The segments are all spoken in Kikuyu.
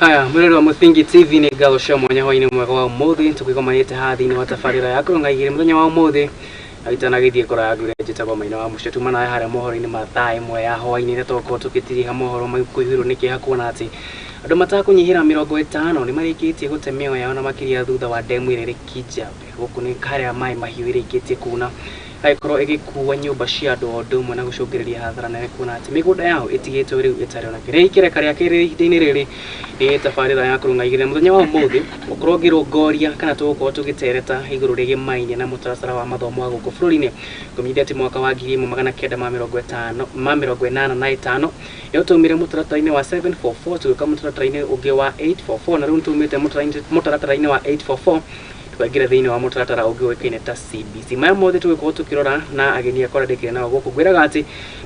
Haya, mwirori wa Muthingi TV, nĩ ngatho cia mwanya hwainĩ mwega wa ũmũthĩ tũkĩgomanĩte haha thĩinĩ wa tabarĩra ya kũrũnga igĩrĩ mũthenya wa ũmũthĩ na itanagĩthiĩ kũraya ngwĩre njĩtagwo Maina wa Mũcio. Tuma nawe harĩa mohoro-inĩ ma thaa 1 ya hwainĩ rĩrĩa tũgũkorwo tũgĩtiriha mohoro mau kũihũirwo nĩ kĩeha kuona atĩ andũ matakũnyihĩra 50 nĩ marĩkĩtie gũte mĩoyo yao na makĩria thutha wa ndemu ĩrĩa ĩrĩ Kijabe gũkũ nĩ harĩa maĩ mahiũ ĩrĩkĩtie kuna agĩkorwo ĩgĩkua nyũmba cia andũ o ũndũ ũmwe na gũcũngĩrĩria hathara nene kuona atĩ mĩgũnda yao ĩtigĩtwo rĩu ĩtarĩ ona kĩrĩa. Ikereka rĩa kerĩ ihinda-inĩ rĩrĩ nĩ tabarĩra ya kũrũnga igĩrĩ mũthenya wa ũmũthĩ gũkorwo ngĩrũngoria kana tũgũkorwo tũgĩtereta igũrũ rĩgiĩ mainya na mũtaratara wa mathomo wa gũkũ bũrũri-inĩ. Ngũmenyithia atĩ mwaka wa 1985 ma 85 nĩho twaumire mũtaratara-inĩ wa 744 tũgĩũka mũtaratara-inĩ ũngĩ wa 844 na rĩu nĩtumĩte mũtaratara-inĩ wa 844 tukaingĩra thĩinĩ wa mũtaratara ũngĩ ũĩkaine ta CBC. Maya mothe tũgĩkorwo tũkĩrora na ageni akwa arĩa ndĩkĩrĩ nao gũkũ. Ngwĩraga atĩ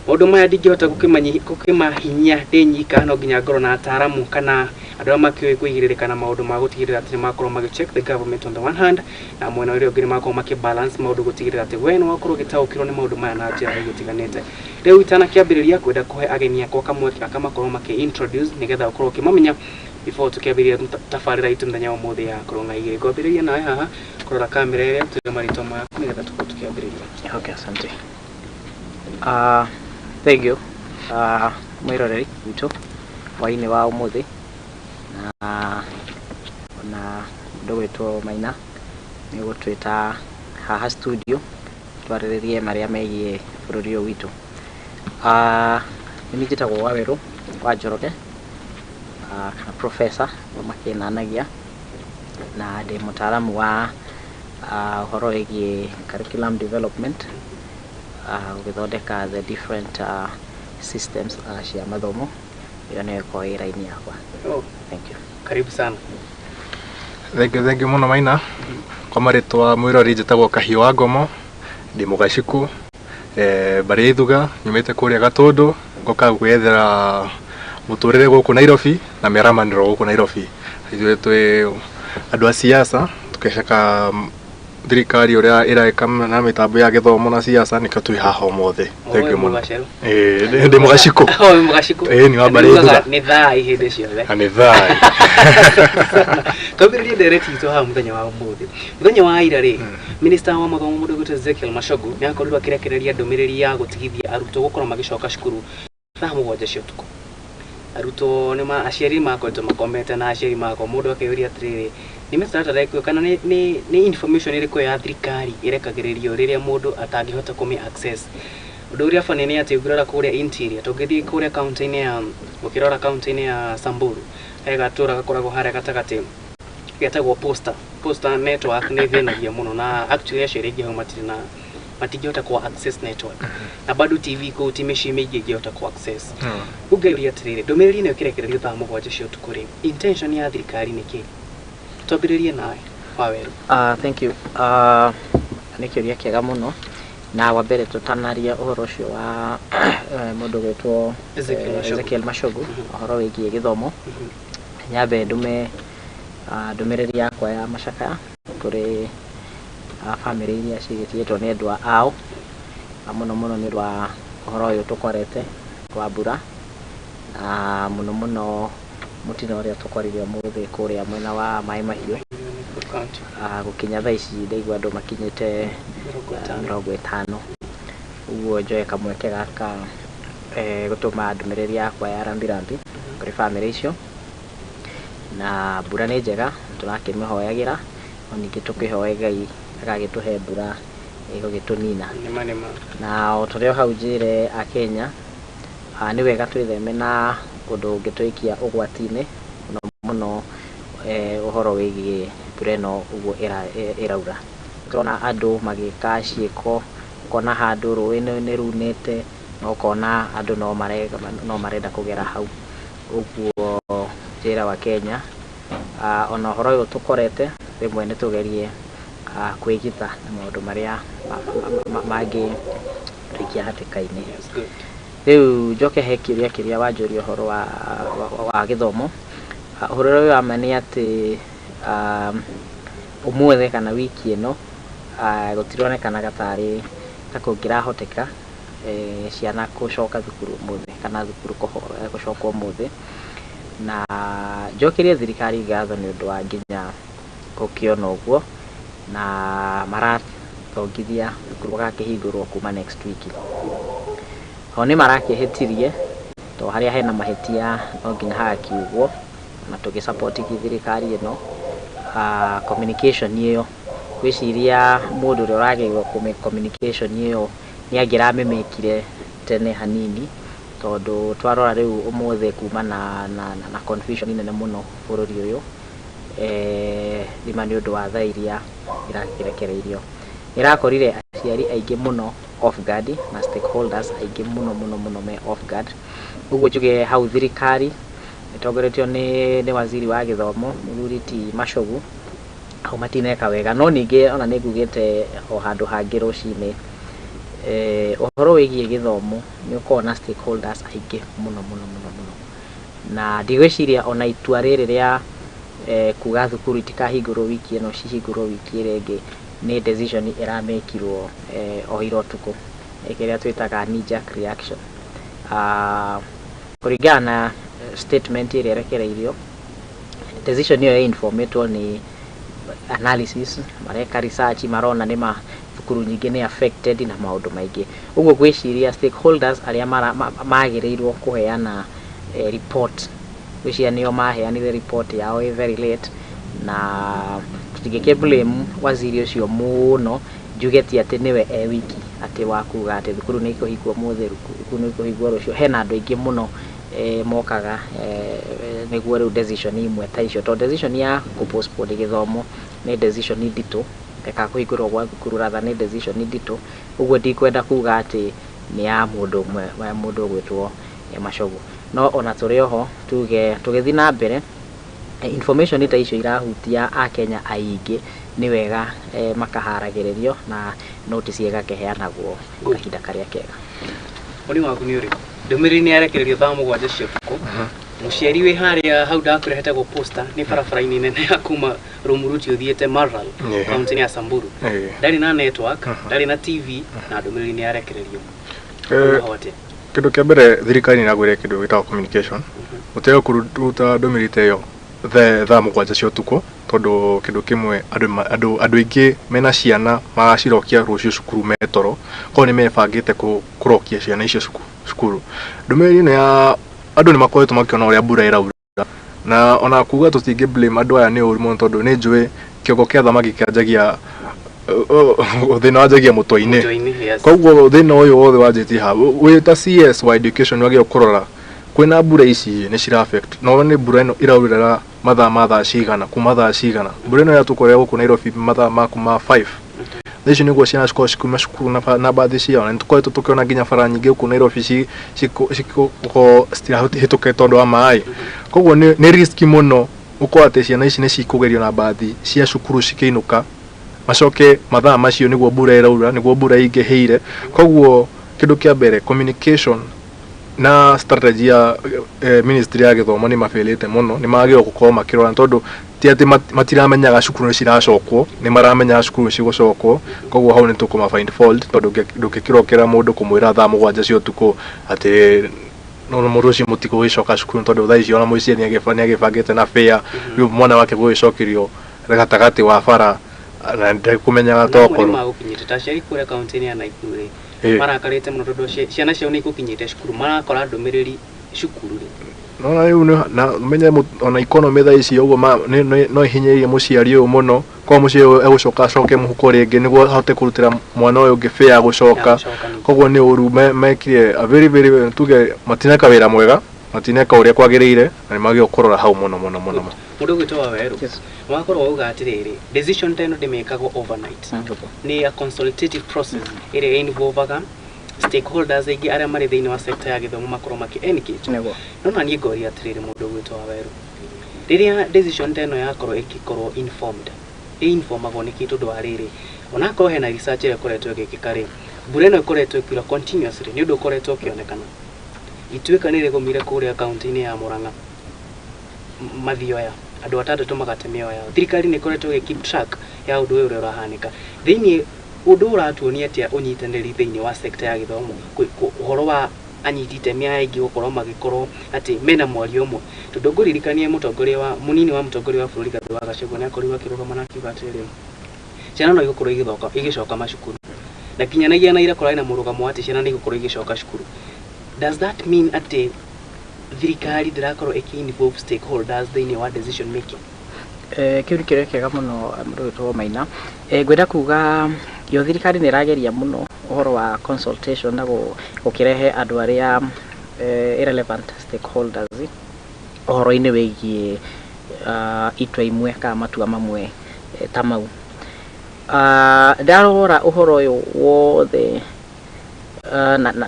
maũndũ maya ndingĩhota gũkĩmahinyia ndĩ nyika, no nginya ngorwo na ataaramu kana andũ arĩa makĩũĩ kũigĩrĩrĩka na maũndũ ma gũtigĩrĩra atĩ nĩmakorwo magĩ check the government on the one hand, na mwena ũrĩa ũngĩ nĩmakorwo makĩ balance maũndũ gũtigĩrĩra atĩ we nĩwakorwo ũgĩtaũkĩrwo nĩ maũndũ maya na njĩra ĩgĩtiganĩte. Rĩu itanakĩambĩrĩria kwenda kũhe ageni akwa kamweke gaka makorwo makĩ introduce nĩgetha ũkorwo ũkĩmamenya before tukiambĩrĩria tabarĩra itũ mũthenya wa ũmũthĩ ya kũrũnga igĩrĩ. Ngwambĩrĩria nawe haha kũrora kamera ĩrĩa twĩre marĩtwa maku nĩgetha tũkorwo tũkĩambĩrĩria. Okay, asante. Thank you. Mwĩroreri witũ hwainĩ wa ũmũthĩ na ona mũndũ gwĩtwo Maina nĩ gũtwĩta haha studio twarĩrĩrie marĩa megiĩ bũrũri ũyũ witũ. Nĩ njĩtagwo Wawerũ wa Njoroge, kana professor makĩnanagia, na ndĩ mũtaaramu wa ũhoro wĩgiĩ curriculum development, gũgĩthondeka the different systems cia mathomo. Ĩyo nĩyo ĩkoragwo wĩra-inĩ yakwa. Oh. Thank you. Karibu sana. Thank you, thank you mũno Maina. Kwa marĩtwa mwĩrori njĩtagwo Kahiũ wa Ngomo, ndĩ mũgaciku, mbarĩ ya Ithuga, nyumĩte kũrĩa Gatũndũ, ngoka gwĩethera mũtũrĩre gũkũ Nairobi na mĩaramanĩro gũkũ Nairobi. Ithuĩ twĩ andũ a siasa, tũkecaka thirikari ũrĩa ĩreka na mĩtambo ya gĩthomo na siasa, nĩkĩo twĩ haha ũmũthĩ. Thank you mũno. Ndĩ mũgaciku. Oh, mũgaciku. Nĩ wa mbarĩ ya Ithuga. Nĩ thaa hĩndĩ ciothe. Na nĩ thaa. Twambĩrĩrie ndereti itũ haha mũthenya wa ũmũthĩ. Mũthenya wa ira rĩ, Minister wa mathomo mũndũ ũgwĩtwo Ezekiel Machogu nĩ akorirwo akĩrekereria ndũmĩrĩri ya gũtigithia arutwo gũkorwo magĩcoka cukuru thaa 7 cia ũtukũ. Arutwo nĩ ma aciari makoretwo makomete na aciari makwa mũndũ akeyũria atĩrĩrĩ, nĩ mĩtaratara ĩrĩkũ kana nĩ information ĩrĩkũ ya thirikari ĩrekagĩrĩrio rĩrĩa mũndũ atangĩhota kũmĩ access. Ũndũ ũrĩa funny nĩ atĩ ũngĩrora kũrĩa interior, tũngĩthiĩ kũrĩa kaunti-inĩ ya, ũkĩrora kaunti-inĩ ya Samburu, he gatũra gakoragwo harĩa gatagatĩ getagwo Posta. Posta network nĩ ĩthĩnagia mũno na actually aciari aingĩ hau matirĩ na matingĩhota ku access network. Na bado TV kũu ti mĩciĩ mĩingĩ ĩngĩhota ku access. Ũngĩũria atĩrĩrĩ, ndũmĩrĩri ĩno ĩkĩrekererio thaa 7 cia ũtukũ rĩ, intention ya thirikari nĩ kĩ? Twambĩrĩrie nawe Wawerũ. Thank you. Nĩ kĩũria kĩega mũno. Na wa mbere tũtanaria ũhoro ũcio wa mũndũ gwĩtwo Ezekiel Machogu. Ezekiel Machogu, ũhoro wĩgiĩ gĩthomo. Nyambe ndume ndũmĩrĩri yakwa ya macakaya kũrĩ bamĩrĩ iria cigĩtigĩtwo nĩ endwa ao, na mũno mũno nĩ ũndũ wa ũhoro ũyũ tũkorete wa mbura, na mũno mũno mũtino ũrĩa tũkorire ũmũthĩ kũrĩa mwena wa Maĩ Mahiũ. Gũkinya thaa ici ndaigua andũ makinyĩte 50. Ũguo njoe kamweke gaka gũtũma ndũmĩrĩri yakwa ya rambirambi kũrĩ bamĩrĩ icio. Na mbura nĩ njega, tũrakĩmĩhoyagĩra, no ningĩ tũkĩhoe Ngai agagĩtũhe mbura ĩgũgĩtũnina. Nĩma nĩma. Na o ta ũrĩa hau njĩre Akenya, nĩ wega twĩtheme na ũndũ ũngĩtũikia ũgwati-inĩ, mũno mũno ũhoro wĩgiĩ mbura ĩno ũguo ĩraura. Tũrona andũ magĩka ciĩko, ũkona handũ rũĩ nĩ runĩte, na ũkona andũ no marenda kũgera hau. Ũguo njĩra wa Kenya, ona ũhoro ũyũ tũkorete, rĩmwe nĩ tũgerie kwĩgitha na maũndũ marĩa mangĩtũikia hatĩka-inĩ. Rĩu njoke he kĩũria kĩrĩa wanjũria ũhoro wa gĩthomo. Ũhoro ũrĩa wa ma nĩ atĩ ũmũthĩ kana wiki ĩno gũtironekanaga tarĩ ta kũngĩrahoteka ciana gũcoka thukuru ũmũthĩ kana thukuru gũcoka ũmũthĩ. Na njokerie thirikari ngatho nĩ ũndũ wa nginya gũkĩona ũguo na marathongithia thukuru gũgakĩhingũrwo kuma next week. Ho nĩ marakĩhĩtirie to harĩa hena mahĩtia no nginya hagakiugwo, na tũgĩ support thirikari ĩno. Communication ĩyo ngwĩciria mũndũ ũrĩa ũragĩrĩirwo kũmĩ communication ĩyo nĩ angĩramĩmĩkire tene hanini, tondũ twarora rĩu ũmũthĩ kuma na confusion nene mũno bũrũri ũyũ, thima nĩ ũndũ wa thaa iria irakĩrekereirio. Ĩrakorire aciari aingĩ mũno off guard na stakeholders aingĩ mũno mũno mũno me off guard. Ũguo njuge hau thirikari ĩtongoretio nĩ waziri wa gĩthomo mũthuri ti Machogu, hau matineka wega. No ningĩ ona nĩ ngugĩte o handũ hangĩ rũcinĩ, ũhoro wĩgiĩ gĩthomo nĩ ũkoragwo na stakeholders aingĩ mũno mũno mũno mũno, na ndigwĩciria ona itua rĩrĩ rĩa kuga thukuru itikahingũrwo wiki ĩno cihingũrwo wiki ĩrĩa ĩngĩ nĩ decision ĩramĩkirwo o ira ũtukũ, kĩrĩa twĩtaga knee jerk reaction. Kũringana na statement ĩrĩa ĩrekereirio, decision ĩyo ĩinformĩtwo nĩ analysis, mareka research, marona nĩ ma thukuru nyingĩ nĩ affected na maũndũ maingĩ. Ũguo ngwĩciria stakeholders arĩa magĩrĩirwo kũheana report, ngwĩciria nĩo maheanire report yao ĩ very late, na tũtingĩkĩ blame waziri ũcio mũno, njuge ti atĩ nĩwe e wiki atĩ wa kuga atĩ thukuru nĩ ikũhingwo ũmũthĩ, thukuru nĩ ikũhingwo rũciũ. Hena andũ aingĩ mũno mokaga nĩguo rĩu decision imwe ta icio, tondũ decision ya kũ postpone gĩthomo nĩ decision nditũ, kana kũhingũrwo gwa thukuru rather nĩ decision nditũ. Ũguo ndikwenda kuga atĩ nĩ ya mũndũ ũmwe, ya mũndũ ũgwĩtwo Machogu. No ona tũrĩ oho tuge tũgĩthiĩ na mbere, information ta icio irahutia akenya aingĩ, nĩ wega makaharagĩrĩrio na notice ĩgakĩheanagwo kahinda karĩa kega. Woni waku nĩ ũrĩkũ? Ndũmĩrĩri nĩ yarekererio thaa 7 cia ũtukũ. Mũciari wĩ harĩa hau ndakwĩra hetagwo Posta, nĩ barabara-inĩ nene ya kuma Rumuruti ũthiĩte Maralal, kaunti-inĩ ya Samburu. Ndarĩ na network, ndarĩ na TV, na ndũmĩrĩri nĩ yarekererio. Ũguo atĩa? Kĩndũ kĩa mbere, thirikari nĩ ĩragwĩra kĩndũ gĩtagwo communication. Gũtiagĩrĩirwo kũruta ndũmĩrĩri ta ĩyo thaa 7 cia ũtukũ, tondũ kĩndũ kĩmwe andũ aingĩ mena ciana magacirokia rũciũ cukuru me toro, koguo nĩ mebangĩte kũrokia ciana icio cukuru. Ndũmĩrĩri ĩno ya andũ nĩ makoretwo makĩona ũrĩa mbura ĩraura, na ona kuga tũtingĩ blame andũ aya nĩ ũru mũno, tondũ nĩ njũĩ kĩongo kĩa thamaki kĩanjagia thĩna wanjagia mũtwe-inĩ. Mũtwe-inĩ, yes. Koguo thĩna ũyũ wothe wanjĩtie haha, wĩ ta CS wa education wagĩrĩirwo kũrora kwĩna mbura ici nĩ cira affect, no nĩ mbura ĩno ĩraurĩra mathaa ma thaa cigana, kuma thaa cigana. Mbura ĩno ĩratũkorera gũkũ Nairobi mathaa ma kuma 5. Thaa icio nĩguo ciana cikoragwo cikiuma cukuru na mbathi ciao, na nĩtũkoretwo tũkĩona nginya bara nyingĩ gũkũ Nairobi cigũkorwo citirahĩtũka tondũ wa maĩ. Koguo nĩ risk mũno gũkorwo atĩ ciana ici nĩ cikũgerio na mbathi cia cukuru cikĩinũka, macoke mathaa macio nĩguo mbura ĩraura, nĩguo mbura ĩingĩhĩire. Koguo kĩndũ kĩa mbere, communication na strategy ya ministry ya gĩthomo nĩ mabĩrĩte mũno, nĩ magĩrĩirwo gũkorwo makĩrora, tondũ ti atĩ matiramenyaga cukuru nĩ ciracokwo, nĩ maramenyaga cukuru nĩ cigũcokwo. Koguo hau nĩ tũkũma find fault, tondũ ndũngĩkĩrokera mũndũ kũmwĩra thaa 7 cia ũtukũ atĩ no mũndũ ũcio mũtigũgĩcoka cukuru, tondũ thaa icio ona mũciari nĩ agĩbangĩte na fare, rĩu mwana wake gũgĩcokerio gatagatĩ wa bara na ndekũmenyaga. Na amwe nĩ Tokorwo magũkinyĩte ta aciari kũrĩa kaunti-inĩ ya Nakuru rĩ, marakarĩte mũno tondũ ciana ciao nĩ igũkinyĩte cukuru, marakora ndũmĩrĩri cukuru rĩ. Nona rĩu na menye ona economy thaa ici ũguo no ihinyĩrĩrie mũciari ũyũ mũno, koguo mũciari ũyũ egũcoka acoke mũhuko rĩngĩ nĩguo ahote kũrutĩra mwana ũyũ ũngĩ fare ya gũcoka. Ya gũcoka ningĩ. Koguo nĩ ũru mekire a very very, tuge matineka wĩra mwega, matineka ũrĩa kwagĩrĩire, na nĩ magĩrĩirwo kũrora hau mũno mũno mũno. Mũndũ ũgwĩtwo Wawerũ, Yes. wakorwo wauga atĩrĩrĩ, decision ta ĩno ndĩmĩkagwo overnight, nĩ a consultative process ĩrĩa involvaga stakeholders aingĩ arĩa marĩ thĩinĩ wa sector ya gĩthomo makorwo makĩ engage. Nĩguo. No na niĩ ngoria atĩrĩrĩ, mũndũ ũgwĩtwo Wawerũ, rĩrĩa decision ta ĩno yakorwo ĩgĩkorwo informed, ĩinformagwo nĩkĩ? Tondũ wa rĩrĩ, onakorwo hena research ĩrĩa ĩkoretwo ĩgĩkĩka rĩ, mbura ĩno ĩkoretwo ĩkiura continuously, nĩ ũndũ ũkoretwo ũkĩonekana. Ituĩka nĩ rĩgũmire kũrĩa kaunti-inĩ ya Murang'a, Mathioya, andũ atandatũ magate mĩoyo yao. Thirikari nĩ ĩkoretwo ĩgĩ keep track ya ũndũ ũyũ ũrĩa ũrahanĩka thĩinĩ. Ũndũ ũratuonia atĩa ũnyitanĩri thĩinĩ wa sector ya gĩthomo, ũhoro wa Anyiti itemi aya aingĩ gũkorwo magĩkorwo atĩ mena mwario ũmwe, tondũ ngũririkanie mũtongoria wa mũnini wa mũtongoria wa bũrũri Rigathĩ wa Gachagua nĩ akorirwo akĩrũgama na akiuga atĩrĩrĩ, ciana no igũkorwo igĩthoka igĩcoka macukuru, na kinyanagia na ira kũrarĩ na mũrũgamo wa atĩ ciana nĩ igũkorwo igĩcoka cukuru. Does that mean atĩ thirikari ndĩrakorwo ĩkĩ-involve stakeholders thĩinĩ wa decision making? Kĩu nĩ kĩũria kĩega mũno, mũndũ wĩtwo Maina. Ngwenda kuga yo thirikari nĩ ĩrageria mũno ũhoro wa consultation na gũkĩrehe andũ arĩa irrelevant stakeholders ũhoro-inĩ wĩgiĩ itua imwe kana matua mamwe ta mau. Ndarora ũhoro ũyũ wothe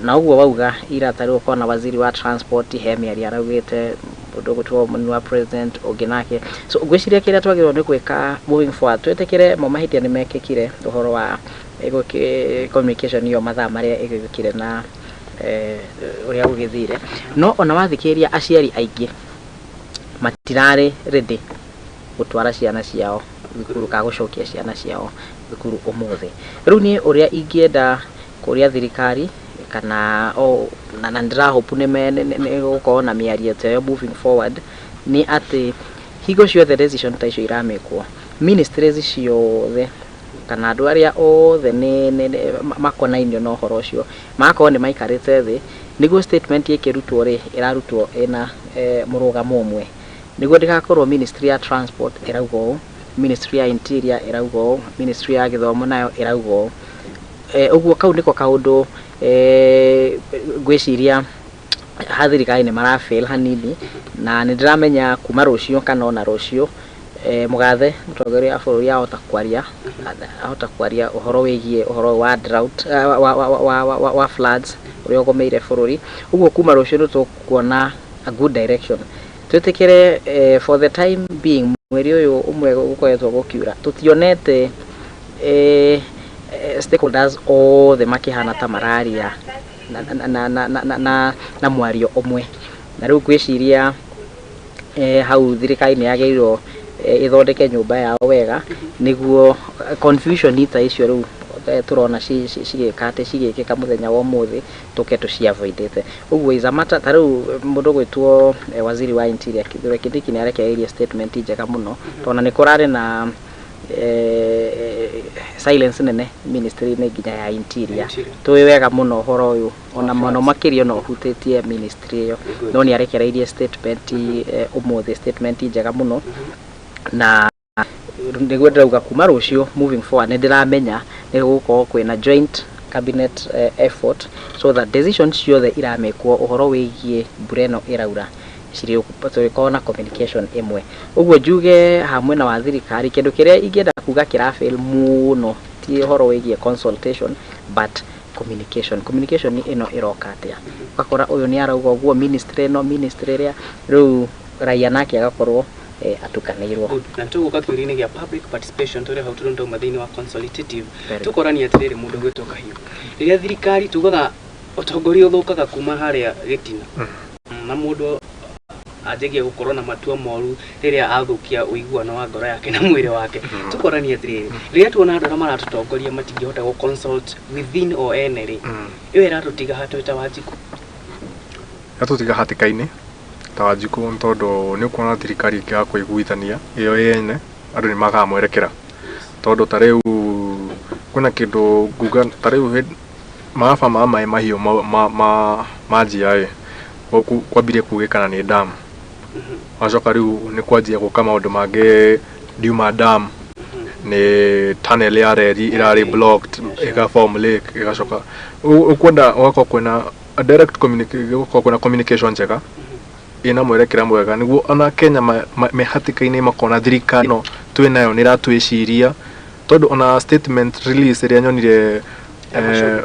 na ũguo wauga ira, ta rĩu ũkona waziri wa transport he mĩario araugĩte, mũndũ ũgũtwo mũnini wa president ũngĩ nake. So ngwĩciria kĩrĩa twagĩrĩirwo nĩ gwĩka moving forward, twĩtĩkĩre mo mahĩtia nĩ mekĩkire ũhoro wa communication ĩyo mathaa marĩa ĩgĩũkire na ũrĩa gũgĩthire, no ona wathikĩrĩria aciari aingĩ matirarĩ ready gũtwara ciana ciao thukuru kana gũcokia ciana ciao thukuru ũmũthĩ. Rĩu niĩ ũrĩa ingĩenda kũria thirikari kana o na ndĩrahope nĩ gũkorwo na mĩario ta ĩyo moving forward nĩ atĩ hingo ciothe decision ta icio iramĩkwo, ministries ciothe kana andũ arĩa othe nĩ makonainio na ũhoro ũcio magakorwo nĩ maikarĩte thĩ, nĩguo statement ĩkĩrutwo rĩ, ĩrarutwo ĩna mũrũgamo ũmwe, nĩguo ndĩgakorwo ministry ya transport ĩrauga ũũ, ministry ya interior ĩrauga ũũ, ministry ya gĩthomo nayo ĩrauga ũũ. Ũguo kau nĩko kaũndũ ngwĩciria ha thirikari nĩ marafail hanini, na nĩ ndĩramenya kuma rũciũ kana ona rũciũ mũgathe mũtongoria wa bũrũri ahota kwaria ũhoro wĩgiĩ ũhoro wa drought, wa floods ũrĩa ũgũmĩire bũrũri. Ũguo kuma rũciũ nĩ tũkuona a good direction. Twĩtĩkĩre for the time being mweri ũyũ ũmwe gũkoretwo gũkiura, tũtionete stakeholders othe makĩhana ta mararia na mwario ũmwe, na rĩu ngwĩciria hau thirikari nĩ yagĩrĩirwo ĩthondeke nyũmba yao wega, nĩguo confusion ta icio rĩu tũrona cigĩka atĩ cigĩkĩka mũthenya wa ũmũthĩ tũke tũciavoidĩte. Ũguo is a matter ta rĩu mũndũ gwĩtwo waziri wa interior Kithure Kindiki nĩ arekereirie statement njega mũno, tondũ nĩ kũrarĩ na silence nene ministry-inĩ nginya ya interior. Interior. Tũĩ wega mũno ũhoro ũyũ ona Wa mũno floods. makĩria no ũhutĩtie ministry ĩyo, Good. no nĩ arekereirie statement ũmũthĩ, statement njega mũno, na nĩguo ndĩrauga kuma rũciũ moving forward nĩ ndĩramenya nĩ gũgũkorwo kwĩna joint cabinet effort so that decisions ciothe iramĩkwo ũhoro wĩgiĩ mbura ĩno ĩraura tũrĩkorwo na communication ĩmwe. Ũguo njuge ha mwena wa thirikari, kĩndũ kĩrĩa ingĩenda kuga kĩrafail mũno ti ũhoro wĩgiĩ consultation but communication. Communication ĩno ĩroka atĩa? Ũgakora ũyũ nĩ arauga ũguo, ministry ĩno, ministry ĩrĩa, rĩu raia nake agakorwo atukanĩirwo. Good. Na tũgũka kĩũria-inĩ gĩa public participation tũrĩ hau tondũ ndauma thĩinĩ wa consultative. Very. Tũkorania atĩrĩrĩ, mũndũ ũgwĩtwo Kahiũ, rĩrĩa thirikari tugaga ũtongoria ũthũkaga kuma harĩa gĩtina na mũndũ anjagia gũkorwo na matua moru rĩrĩa athũkia ũiguano wa ngoro yake na mwĩrĩ wake, tũkorania atĩrĩrĩ, rĩrĩa tuona andũ arĩa maratũtongoria matingĩhota gũ consult within o ene rĩ, ĩyo ĩratũtiga hatũ ta Wanjikũ? Yatũtiga hatĩka-inĩ ta Wanjikũ, nĩ tondũ nĩ ũkuona thirikari ĩngĩaga kũiguithania ĩyo yene, andũ nĩ magaga mwerekera, tondũ ta rĩu kwĩna kĩndũ nguga ta rĩu mababa ma maĩ mahiũ manjia ĩ kwambirie kugĩkana nĩ dam, wacoka rĩu nĩ kwanjia gũka maũndũ mangĩ, ndiuma dam nĩ tunnel ya reri ĩrarĩ blocked, ĩga form lake, ĩgacoka ũkwenda ũgakorwo kwĩna a direct communication, gũkorwo kwĩna communication njega ĩna mwerekera mwega, nĩguo ona Kenya me hatĩka-inĩ makona thirikari ĩno twĩnayo nĩ ĩratwĩciria, tondũ ona statement release ĩrĩa nyonire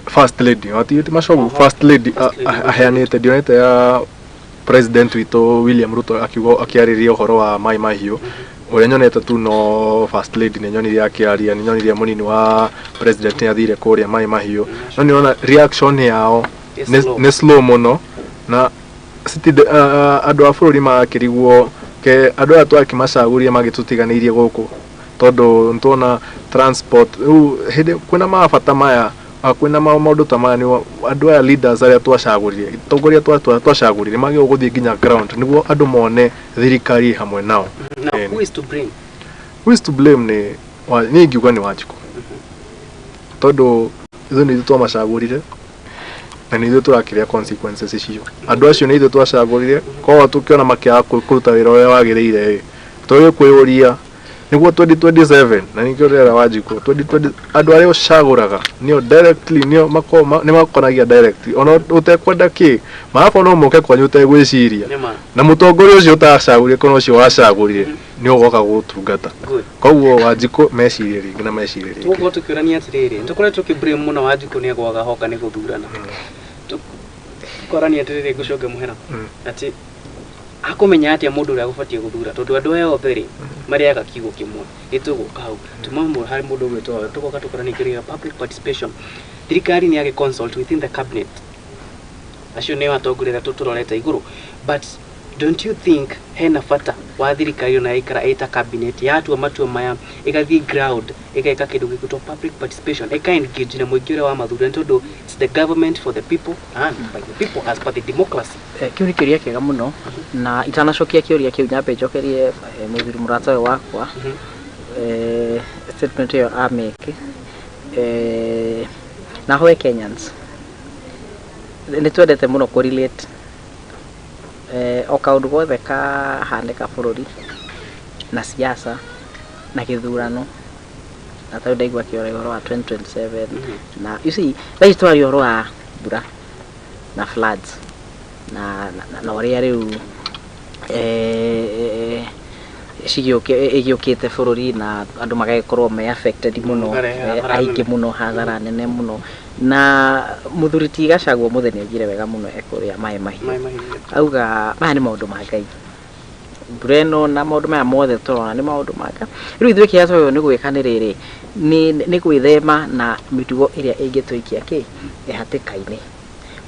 first lady ati Machogu, first lady First Lady. Aheanĩte, ndionete ya president witũ William Ruto akiuga akĩarĩria ũhoro wa Mai Mahiũ. Ũrĩa nyonete tu no first lady nĩ nyonire akĩaria, nĩ nyonire mũnini wa president nĩ athire kũrĩa Mai Mahiũ, no nĩ reaction yao Nĩ nĩ slow. Nĩ slow mũno na andũ a bũrũri magakĩrigwo ke andũ aya twakĩmacagũria magĩtũtiganĩirie gũkũ, tondũ nĩtuona transport rĩu hĩndĩ kwĩna mabata maya. Kwĩna maũndũ ta maya nĩ andũ aya leaders arĩa twacagũrire, atongoria twacagũrire magĩrĩirwo gũthiĩ nginya ground nĩguo andũ mone thirikari ĩ hamwe nao. Now, Ĩni. who is to blame? Who is to blame? Nĩ niĩ ingiuga nĩ Wanjikũ, tondũ ithuĩ nĩ ithuĩ twamacagũrire na nĩ ithuĩ tũrakĩrĩa consequences icio. Andũ acio nĩ ithuĩ twacagũrire, koguo tũkĩona makĩaga kũruta wĩra ũrĩa wagĩrĩire ĩ, tũgĩ kwĩyũria nĩguo 2027, na nĩkĩo ndĩrera Wanjikũ 2020, andũ arĩa ũcagũraga nĩo directly, nĩo nĩ makonagia directly ona ũtekwenda kĩ maraba, no moke kwanyu ũtegwĩciria. Nĩma. Na mũtongoria ũcio ũtacagũrire kana ũcio wacagũrire nĩ ũgoka gũgũtungata. Good. Koguo Wanjikũ mecirie rĩngĩ na mecirie rĩngĩ. Tũgũkorwo tũkĩũrania atĩrĩrĩ, tũkoretwo tũkĩ-blame mũno Wanjikũ nĩ agwaga hoka nĩ gũthurana. Tũkorania atĩrĩrĩ, ngũcoke mũhera, atĩ akũmenya atĩa mũndũ ũrĩa agũbatiĩ gũthura, tondũ andũ aya othe rĩ marĩaga kiugo kĩmwe. Nĩ tũgũka hau tuma harĩ mũndũ ũgwĩtwo, tũgoka tũkoranie kĩrĩa public participation. Thirikari nĩ yagĩ consult within the cabinet, acio nĩo atongoria arĩa tũrorete igũrũ, but don't you think hena bata wa thirikari ona yaikara ĩta cabinet yatua matua maya, ĩgathiĩ ground, ĩgeka kĩndũ gĩgwĩtwo public participation, ĩka engage na mũingĩ ũrĩa wa mathura, nĩ tondũ it's the government for the people and by the people as per the democracy? Kĩu nĩ kĩũria kĩega mũno, na itanacokia kĩũria kĩu nyambe njokerie mũthuri mũrata ũyũ wakwa statement ĩyo ameke, na hoe Kenyans nĩ twendete mũno kũ relate o kaũndũ gothe kahanĩka bũrũri na siasa na gĩthurano, na tarĩu ndaigua akĩoria ũhoro wa 2027. Na you see, thaa ici tũraria ũhoro wa mbura na floods na ũrĩa rĩu ĩgĩũkĩte bũrũri na andũ magagĩkorwo me affected mũno. Makarehe hathara aingĩ nene. Mũno, hathara nene mũno. Na mũthuri ti Gachagua mũthenya augire wega mũno ekũrĩa Maĩ Mahiũ. Maĩ Mahiũ. Auga maya nĩ maũndũ ma Ngai, mbura ĩno na maũndũ maya mothe tũrona nĩ maũndũ ma Ngai. Rĩu ithuĩ kĩrĩa twagĩrĩirwo nĩ gwĩka nĩ rĩrĩ, nĩ gwĩthema na mĩtugo ĩrĩa ĩngĩtũikia kĩ hatĩka-inĩ.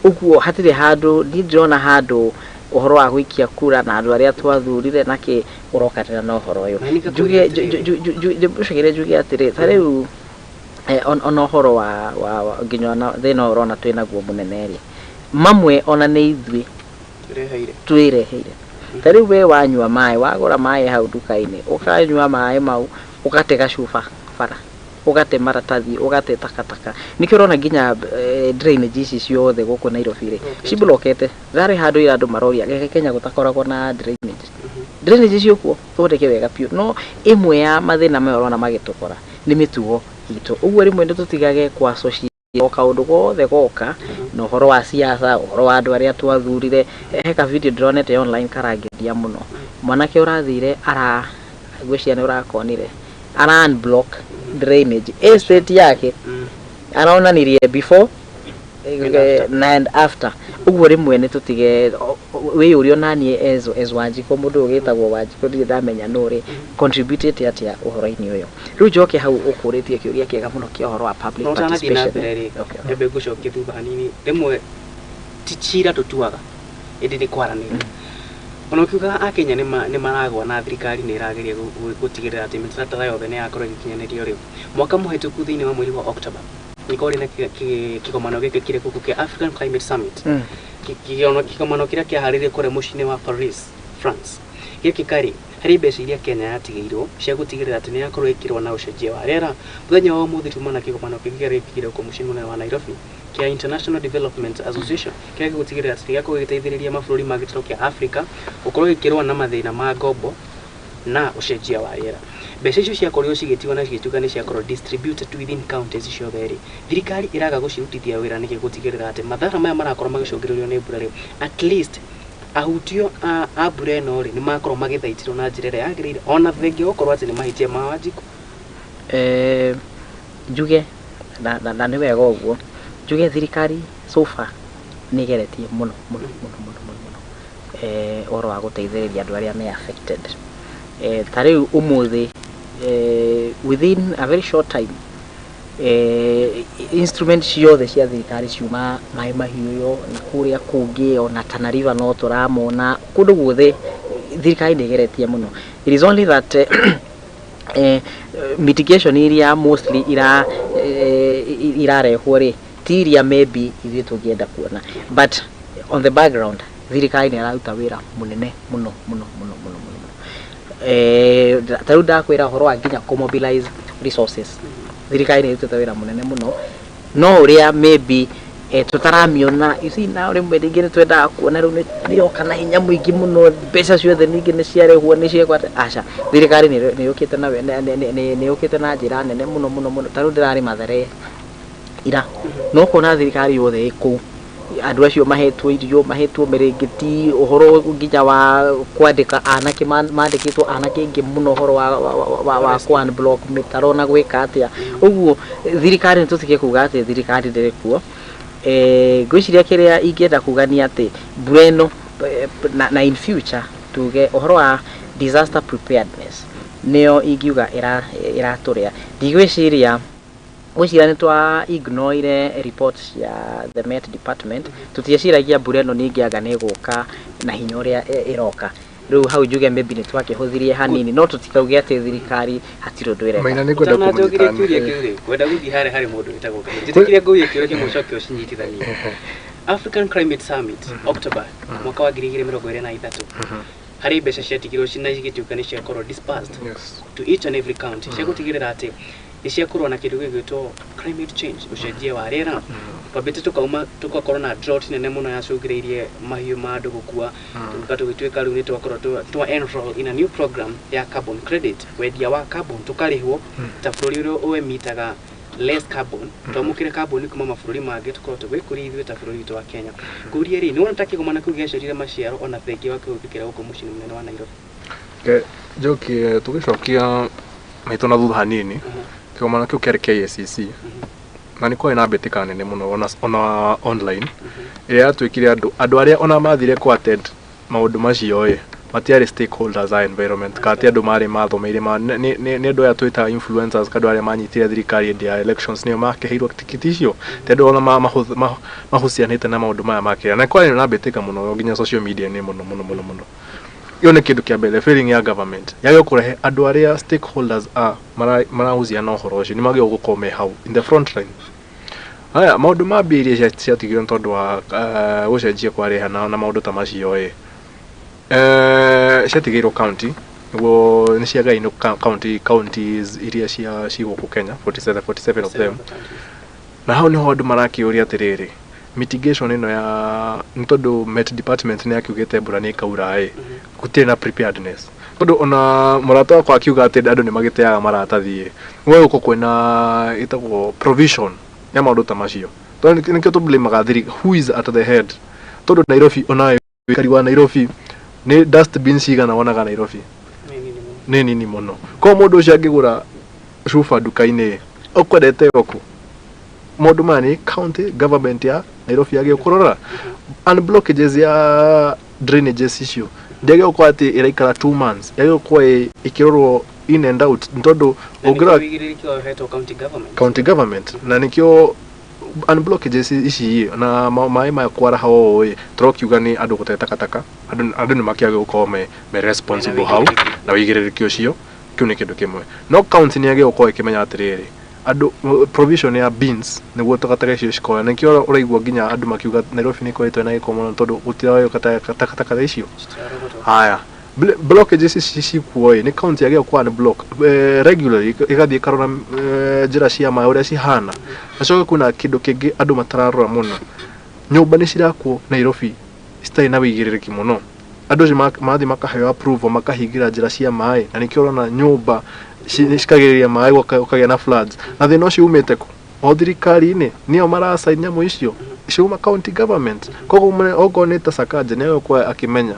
Ũguo hatirĩ handũ niĩ ndĩrona handũ ũhoro wa gũikia kura na andũ arĩa twathurire na kĩ ũrokanĩra na ũhoro ũyũ. Na nĩ Njuge ngakũria atĩrĩrĩ. Ũcokere njuge atĩrĩ, ta rĩu ona ũhoro wa nginya ona thĩna ũyũ ũrona twĩnaguo mũnene rĩ, mamwe ona nĩ ithuĩ Tũreheire. Twĩreheire. Ta rĩu we wanyua maĩ, wagũra maĩ hau nduka-inĩ, ũkanyua maĩ mau, ũgate gacuba bara, ũgate maratathi, ũgate takataka. Nĩkĩo ũrona nginya drainage ici ciothe gũkũ Nairobi rĩ ciblokete. Rarĩ handũ ira andũ maroria gĩkĩ Kenya gũtakoragwo na drainage. Drainage ciĩkuo thondeke wega biũ, no ĩmwe ya mathĩna maya ũrona magĩtũkora nĩ mĩtugo itũ. Ũguo rĩmwe nĩ tũtigage kũ associate o kaũndũ gothe goka na ũhoro wa siasa, ũhoro wa andũ arĩa twathurire. He ka video ndĩronete online karangeria mũno, mwanake ũrathire ara ngwĩciria nĩ ũrakonire, ara unblock drainage estate yake, aronanirie before And after. Na and after. Ũguo rĩmwe nĩ tũtige wĩyũrie onaniĩ as Wanjikũ, mũndũ ũyũ wĩtagwo Wanjikũ ndirĩ ndamenya nũ rĩ contributĩte atĩa ũhoro-inĩ ũyũ. Rĩu njoke hau ũkũrĩtie kĩũria kĩega mũno kĩa ũhoro wa public No ũtanathiĩ na participation. mbere rĩ, Okay. nyambe ngũcokie thutha hanini. Rĩmwe ti cira tũtuaga, ĩndĩ nĩ kwaranĩria. Ona ũkiugaga akenya nĩ maragwa na thirikari nĩ ĩrageria gũtigĩrĩra atĩ mĩtaratara yothe nĩ yakorwo ĩgĩkinyanĩrio rĩ, mwaka mũhĩtũku thĩinĩ wa mweri wa October nĩ kwarĩ na kĩgomano gĩkĩ kĩrĩ gũkũ kĩa African Climate Summit. Kĩgomano kĩrĩa kĩaharĩirio kũrĩa mũciĩ-inĩ wa Paris, France. Gĩkĩ karĩ harĩ mbeca iria Kenya yatigĩirwo cia gũtigĩrĩra atĩ nĩ yakorwo ĩkĩrũa na ũcenjia wa rĩera. Mũthenya wa ũmũthĩ tuma na kĩgomano kĩngĩ kĩrĩa gĩkĩkire gũkũ mũciĩ mũnene wa Nairobi kĩa International Development Association, kĩrĩa gĩgũtigĩrĩra atĩ gĩakorwo gĩgĩteithĩrĩria mabũrũri ma gĩtarũ kĩa Africa gũkorwo gĩkĩrũa na mathĩna ma ngombo na ũcenjia wa rĩera. Mbeca icio ciakorirwo cigĩtigwo na cigĩtuĩka nĩ ciakorwo distributed within counties ciothe rĩ, thirikari ĩraga gũcirutithia wĩra nĩkĩ gũtigĩrĩra atĩ mathara maya marakorwo magĩcũngĩrĩrio nĩ mbura rĩ, at least ahutio a mbura ĩno rĩ, nĩ makorwo magĩthaitĩrwo na njĩra ĩrĩa yagĩrĩire, ona thengia gũkorwo atĩ nĩ mahĩtia ma Wanjikũ? Njuge na nĩ wega ũguo njuge thirikari so far nĩ ĩgeretie mũno mũno mũno mũno mũno mũno ũhoro wa gũteithĩrĩria andũ arĩa me affected. Ta rĩu ũmũthĩ, within a very short time, instrument ciothe cia thirikari ciuma Maĩ Mahiũ na kũrĩa kũngĩ, ona Tana River no tũramona kũndũ guothe thirikari nĩ ĩgeretie mũno. It is only that mitigation iria mostly ira irarehwo rĩ Ti iria maybe ithuĩ tũngĩenda kuona, but on the background thirikari nĩ ĩraruta wĩra mũnene mũno mũno mũno mũno mũno mũno. Ta rĩu ndakwĩra ũhoro wa nginya kũ-mobilize resources, thirikari nĩ ĩrutĩte wĩra mũnene mũno, no ũrĩa maybe tũtaramiona, you see, now rĩmwe rĩngĩ nĩ twendaga kuona rĩu nĩ yoka na hinya mũingĩ mũno, mbeca ciothe ningĩ nĩ ciarĩhwo, nĩ ciekwo atĩ. Aca, thirikari nĩ yũkĩte na nĩ yũkĩte na njĩra nene mũno mũno mũno. Ta rĩu ndĩrarĩ Mathare ira, no ũkona thirikari yothe ĩ kũu, andũ acio mahetwo irio, mahetwo mĩrĩngĩti, ũhoro nginya wa kwandĩka anake, mandĩkĩtwo anake aingĩ mũno, ũhoro wa kũ unblock mĩtaro na gwĩka atĩa ũguo. Thirikari, nĩ tũtige kuga atĩ thirikari ndĩrĩ kuo. Ngwĩciria kĩrĩa ingĩenda kuga nĩ atĩ mbura ĩno na in future tuge ũhoro wa disaster preparedness nĩyo ingiuga ĩratũrĩa. Ndigwĩciria, ngwĩciria nĩ twa ignore reports cia the Met Department. Tũtieciragia mbura ĩno ningĩ anga nĩ ĩgũka na hinya ũrĩa ĩroka rĩu. Hau njuge maybe nĩ twakĩhũthirie hanini, no tũtikauge atĩ thirikari hatirĩ ũndũ ĩreka. Maina, nĩ ngwenda Ũtananjokeria kũmũnyita. Kĩũria kĩu rĩ, ngwenda gũthiĩ harĩa harĩ mũndũ wĩtagwo Kahiũ. Njĩtĩkĩria ngũrie kĩũria kĩmwe, ũcoke ũcinyitithanie. African Climate Summit, October mwaka wa 2023, harĩ mbeca ciatigirwo na igĩtuĩka nĩ ciakorwo dispersed to each and every county cia gũtigĩrĩra atĩ nĩ ciakorwo na kĩndũ gĩgwĩtwo climate change, ũcenjia wa rĩera. Twambĩte tũkauma tũgakorwo na drought nene mũno yacũngĩrĩirie mahiũ ma andũ gũkua, tũgĩũka tũgĩtuĩka rĩu nĩ twakorwo twa enroll in a new program ya carbon credit, wendia wa carbon, tũkarĩhwo ta bũrũri ũrĩa ũemitaga less carbon, twamũkĩre carbon kuma mabũrũri mangĩ, tũkorwo tũgwĩkũria ithuĩ ta bũrũri witũ wa Kenya. Ngũrie rĩ, nĩ wona ta kĩgomano kĩu gĩaciarire maciaro ona thengia wa kũhĩtũkĩra gũkũ mũciĩ mũnene wa Nairobi? Njokie, tũgĩcokia maitũ na thutha hanini, kĩgomano kĩu kĩarĩ kĩa EACC na nĩ kwarĩ na mbĩtĩka nene mũno ona online ĩrĩa yatuĩkire andũ arĩa ona mathire kũ attend maũndũ macio ĩ matiarĩ stakeholders a environment, kana ti andũ marĩ mathomeire ma nĩ andũ aya twĩtaga influencers, kana andũ arĩa manyitire thirikari hĩndĩ ya elections nĩo makĩheirwo tikiti icio, ti andũ ona mahucianĩte na maũndũ maya makĩra. Na kwarĩ na mbĩtĩka mũno nginya social media nĩ mũno mũno mũno mũno. Ĩyo nĩ kĩndũ kĩa mbere, failing ya government yagĩrĩirwo kũrehe andũ arĩa stakeholders a marahuciana na ũhoro ũcio, nĩ magĩrĩirwo gũkorwo me hau in the front line. Haya maũndũ ma mbia iria ciatigirwo nĩ tondũ wa gũcenjia kwa rĩera na maũndũ ta macio ĩ ciatigĩirwo county nĩguo nĩ ciagainwo county counties iria cia ci gũkũ Kenya, 47, 47 of them. Na hau niho andũ marakĩũria atĩrĩrĩ, mitigation ĩno ya nĩ tondũ Met Department nĩ yakiugĩte mbura nĩ ĩkaura ĩ, gũtirĩ na preparedness, tondũ ona mũrata wakwa akiuga atĩ andũ nĩ magĩteaga maratathi ĩ, gwe gũkũ kwĩna ĩtagwo provision ya maũndũ ta macio. Tondũ nĩkĩo tũblamaga thiri who is at the head, tondũ Nairobi, ona ũikari wa Nairobi, nĩ dustbin cigana wonaga Nairobi? Nĩ nini mũno. Koguo mũndũ ũcio angĩgũra cuba nduka-inĩ ũkwendete oku maũndũ maya nĩ county government ya Nairobi yagĩrĩirwo kũrora and blockages ya drainages icio ndĩagĩrĩirwo gũkorwo atĩ ĩraikara 2 months, yagĩrĩirwo gũkorwo ĩkĩrorwo in and out, nĩ tondũ ũngĩrora Ũigĩrĩrĩki wahetwo county government. County government, na nĩkĩo unblockages ici na maĩ maya kwaraha ũũ ĩ, tũrokiuga nĩ andũ gũte takataka, andũ nĩ makĩagĩrĩirwo gũkorwo me responsible hau na wĩigĩrĩrĩki ũcio. Kĩu nĩ kĩndũ kĩmwe, no county nĩ yagĩrĩirwo gũkorwo ĩkĩmenya atĩrĩrĩ, andũ provision ya bins nĩguo takataka icio cikorwo. Nĩkĩo ũraigua nginya andũ makiuga Nairobi nĩ ĩkoretwo ĩna gĩko mũno, tondũ gũtiraoywo takataka icio. Haya, blockages ici cikuo ĩ, nĩ county yagĩrĩirwo kũ unblock regularly, ĩgathiĩ ĩkarora njĩra cia maĩ ũrĩa cihana. Acoke kwĩna kĩndũ kĩngĩ andũ matararora mũno, nyũmba nĩ cirakwo Nairobi citarĩ na wĩigĩrĩrĩki mũno. Andũ acio mathiĩ makaheo approval, makahingĩra njĩra cia maĩ, na nĩkĩo ũrona nyũmba cikagĩrĩria maĩ, gũkagĩa na floods. Na thĩna ũcio umĩte kũ? O thirikari-inĩ nĩo marasign nyamũ icio ciuma county government. Koguo okorwo nĩ ta Sakaja, nĩ agũkorwo akĩmenya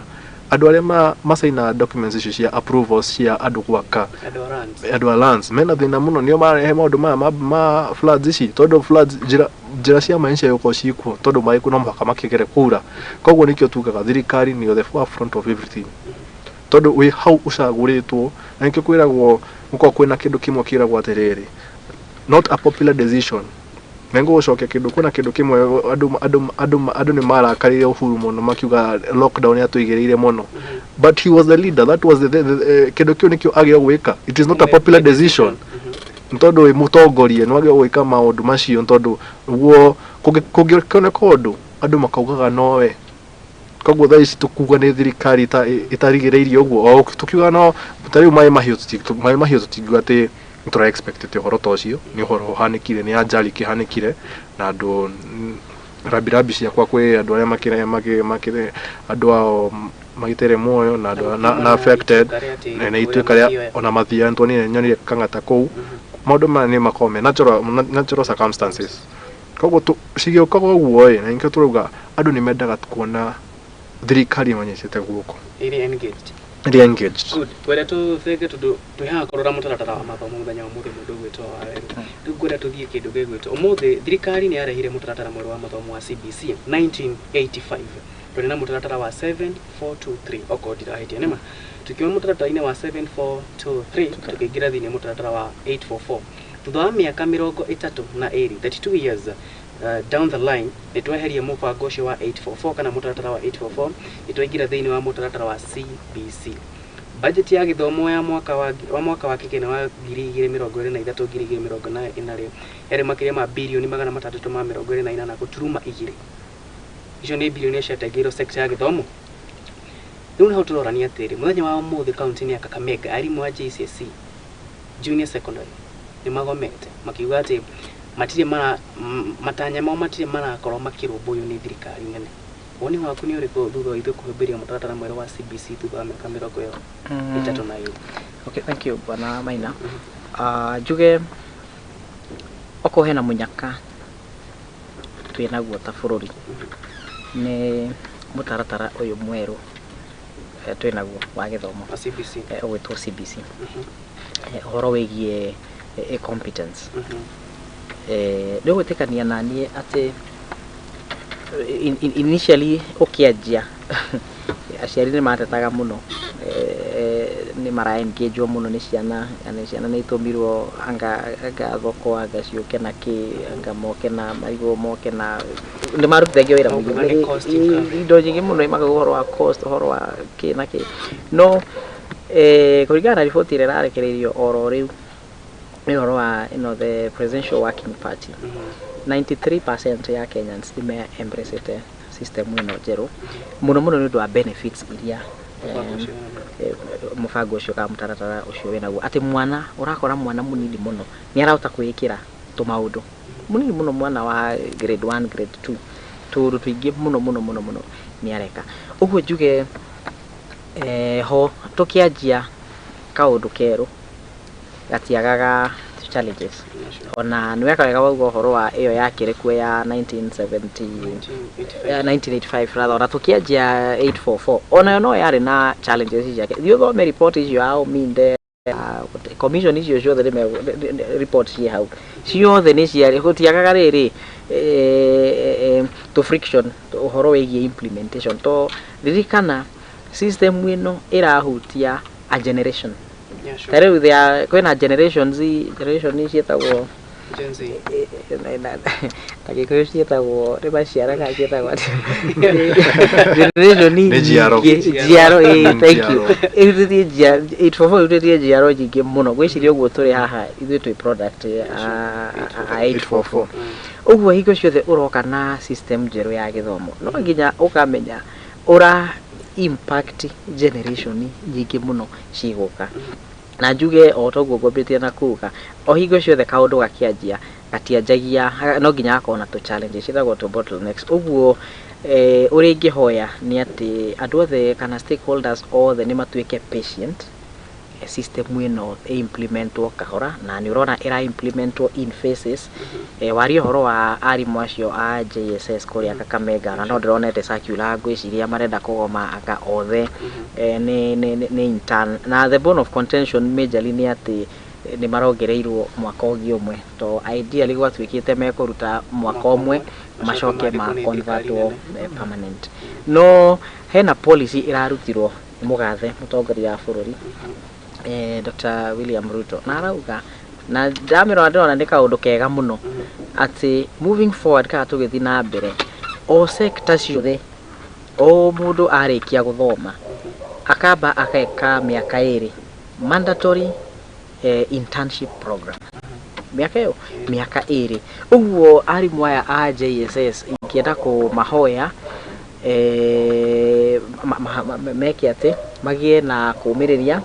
andũ arĩa macaina documents icio cia approvals cia andũ gwaka. Andũ a lands. Andũ a lands mena thĩna mũno, nĩo mararehe maũndũ maya ma floods ici, tondũ floods njĩra cia maĩ ciagũkorwo ciĩkuo, tondũ maĩ no mũhaka makĩgere kura. Koguo nĩkĩo tugaga thirikari nĩyo the forefront of everything, tondũ wĩ hau ũcagũrĩtwo. Na nĩkĩo kwĩragwo gũkorwo kwĩna kĩndũ kĩmwe kĩragwo atĩrĩrĩ, not a popular decision. Na ngũgũcokia kĩndũ, kwĩna kĩndũ kĩmwe andũ nĩ marakarire Uhuru mũno, makiuga lockdown yatũigĩrĩire mũno, but he was the leader. That was the kĩndũ kĩu nĩkĩo agĩrĩirwo gwĩka. It is not a popular decision, nĩ tondũ wĩ mũtongoria nĩ wagĩrĩirwo gwĩka maũndũ macio, nĩ tondũ nĩguo Kũngĩoneka ũndũ andũ makaugaga nowe. Koguo thaa ici tũkuga nĩ thirikari ĩtarigĩrĩirie ũguo, o tũkiuga no ta rĩu maĩ mahiũ, maĩ mahiũ tũtingiuga atĩ nĩ tũra expect ũhoro ta ũcio. Nĩ ũhoro ũhanĩkire, nĩ ajali kĩhanĩkire na andũ rambirambi ciakwa kwĩ andũ arĩa makĩre makĩ andũ ao magĩtere muoyo na andũ na affected na ituĩka rĩa ona mathia nĩtuonire nyonire kang'ata kũu. Maũndũ maya nĩ makoragwo me natural circumstances, koguo cigĩũkaga ũguo ĩ, na nĩkĩo tũrauga andũ nĩ mendaga kuona thirikari ĩmanyitĩte guoko, ĩrĩ engaged. Ĩrĩ engaged. Good. Kwenda tũthenge tondũ twĩ haha kũrora mũtaratara wa mathomo mũthenya wa ũmũthĩ. Mũndũ ũgwĩtwo Waweru, rĩu ngwenda tũthiĩ kĩndũ gĩgwĩtwo ũmũthĩ thirikari nĩ yarehire mũtaratara mwerũ wa mathomo wa CBC. 1985 tũrĩ na mũtaratara wa 7423, okorwo ndirahĩtia nĩma. Tukiuma mũtaratara-inĩ wa 7423 tukĩingĩra thĩinĩ mũtaratara wa 844 thutha wa mĩaka 32, 32 years down the line, nĩ tweheria mũbango ũcio wa 844 kana mũtaratara wa 844, nĩ twaingĩra thĩinĩ wa mũtaratara wa CBC. Budget ya gĩthomo ya mwaka wa kĩgĩna wa 2023 2024 rĩ yarĩ makĩria ma birioni 628.2. Icio nĩ birioni ciatengeirwo sector ya gĩthomo. Rĩu nĩho tũrorania atĩrĩ, mũthenya wa ũmũthĩ kaunti-inĩ ya Kakamega arimũ a JCSE junior secondary nĩ magomete makiuga atĩ matirĩ mara matanya mao matirĩ marakorwo makĩrũmbũiyo nĩ thirikari nene. Woni waku nĩ ũrĩkũ thutha wa ithuĩ kũhĩmbĩria mũtaratara mwerũ wa CBC thutha wa mĩaka 32? Okay, thank you, Bwana Maina. Njuge okorwo hena mũnyaka twĩ naguo ta bũrũri nĩ mũtaratara ũyũ mwerũ twĩ naguo wa gĩthomo wa CBC, ũgwĩtwo CBC, ũhoro wĩgiĩ competence. Nĩ ũgwĩtĩkania na niĩ atĩ initially ũkĩanjia aciari nĩ matetaga mũno, nĩ mara engage mũno nĩ ciana, na ciana nĩ itũmirwo anga thoko, anga ciũke na kĩ, anga moke na marigũ, moke na nĩ marutithagio wĩra Maugaga nĩ mũingĩ. cost incurred. Indo nyingĩ mũno, makauga ũhoro wa cost, ũhoro wa kĩ na kĩ. No kũringana na riboti ĩrĩa ĩrarekereirio oro rĩu nĩ ũhoro wa the Presidential Working Party, 93% ya Kenyans nĩ me embracete system ĩno njerũ, mũno mũno nĩ ũndũ wa benefits iria mũbango ũcio wĩna mũbango ũcio kana mũtaratara ũcio wĩnaguo, atĩ mwana ũrakora mwana mũnini mũno nĩ arahota kwĩĩkĩra tũmaũndũ mũnini mũno, mwana wa grade 1, grade 2, tũũndũ tũingĩ mũno mũno mũno mũno nĩ areka ũguo. Njuge ho tũkĩanjia kaũndũ kerũ gatiagaga challenges. Ona nĩ weka wega wauga ũhoro wa ĩyo yakĩrĩ kuo ya 1970, 1985. 1985 rather. Ona tũkĩanjia 844 onayo no yarĩ na challenges ciake. Thiĩ ũthome report icio ya Ominde commission, icio ciothe report ciĩ hau ciothe nĩ ciarĩ gũtiagaga rĩrĩ tũ friction ũhoro wĩgiĩ implementation, to ririkana system ĩno ĩrahutia a generation. Ta rĩu kwĩna generations, generation ciĩtagwo Gen Z. Na Gĩkũyũ ciĩtagwo nĩ maciara kana ciĩtagwo atĩa? Generation Nĩ njiaro. nyingĩ, njiaro, ĩĩ, thank you. Njiaro. Ĩhutĩtie 844 ĩhutĩtie njiaro nyingĩ mũno. Ngwĩciria ũguo tũrĩ haha ithuĩ twĩ product a 844. Ũguo hingo ciothe ũroka na system njerũ ya gĩthomo no nginya ũkamenya ũra impact generation nyingĩ mũno cigũka. Na njuge o toguo ngwambĩtie na kuga, o hingo ciothe kaũndũ gakĩanjia gatianjagia no nginya gakorwo na tũ challenges ciĩtagwo tũ bottlenecks. Ũguo ũrĩa ingĩhoya nĩ atĩ andũ othe kana stakeholders othe nĩ matuĩke patient, system ĩno ĩ-implementwo kahora, na nĩ ũrona ĩra implementwo in phases. Waria ũhoro wa arimũ acio a JSS kũrĩa Kakamega, na no ndĩronete circular, ngwĩciria marenda kũgoma anga othe nĩ intern. Na the bone of contention majorly nĩ atĩ nĩ marongereirwo mwaka ũngĩ ũmwe, to ideally gwatuĩkĩte mekũruta mwaka ũmwe macoke ma mandĩkwo nĩ thirikari convertwo nene. Permanent. No hena policy ĩrarutirwo nĩ mũgathe mũtongoria wa bũrũri, Dr. William Ruto, na arauga, na ndamĩrora ndĩrona nĩ kaũndũ kega mũno, atĩ moving forward kana tũgĩthiĩ na mbere, o sector ciothe, o mũndũ arĩkia gũthoma akamba ageka mĩaka 2 mandatory internship program. Mĩaka ĩyo mĩaka 2. Ũguo arimũ aya a JSS ingĩenda kũmahoya meke atĩ magĩe na kũmĩrĩria,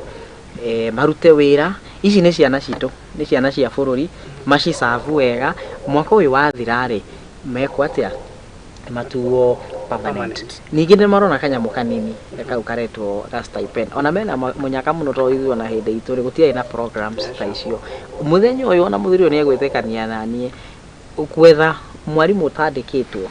marute wĩra. Ici nĩ ciana citũ, nĩ ciana cia bũrũri, macicabu wega. Mwaka ũyũ wathira rĩ, mekwo atĩa? Matuo permanent. Permanent. Ningĩ nĩ marona kanyamũ kanini kau karetwo ga stipend. Ona mena mũnyaka mũno, tondũ ithuĩ ona hĩndĩ itũ rĩ, gũtiarĩ na programs ta icio. Mũthenya ũyũ ona mũthuri ũyũ nĩ egwĩtĩkania naniĩ, gwetha mwarimũ ũtandĩkĩtwo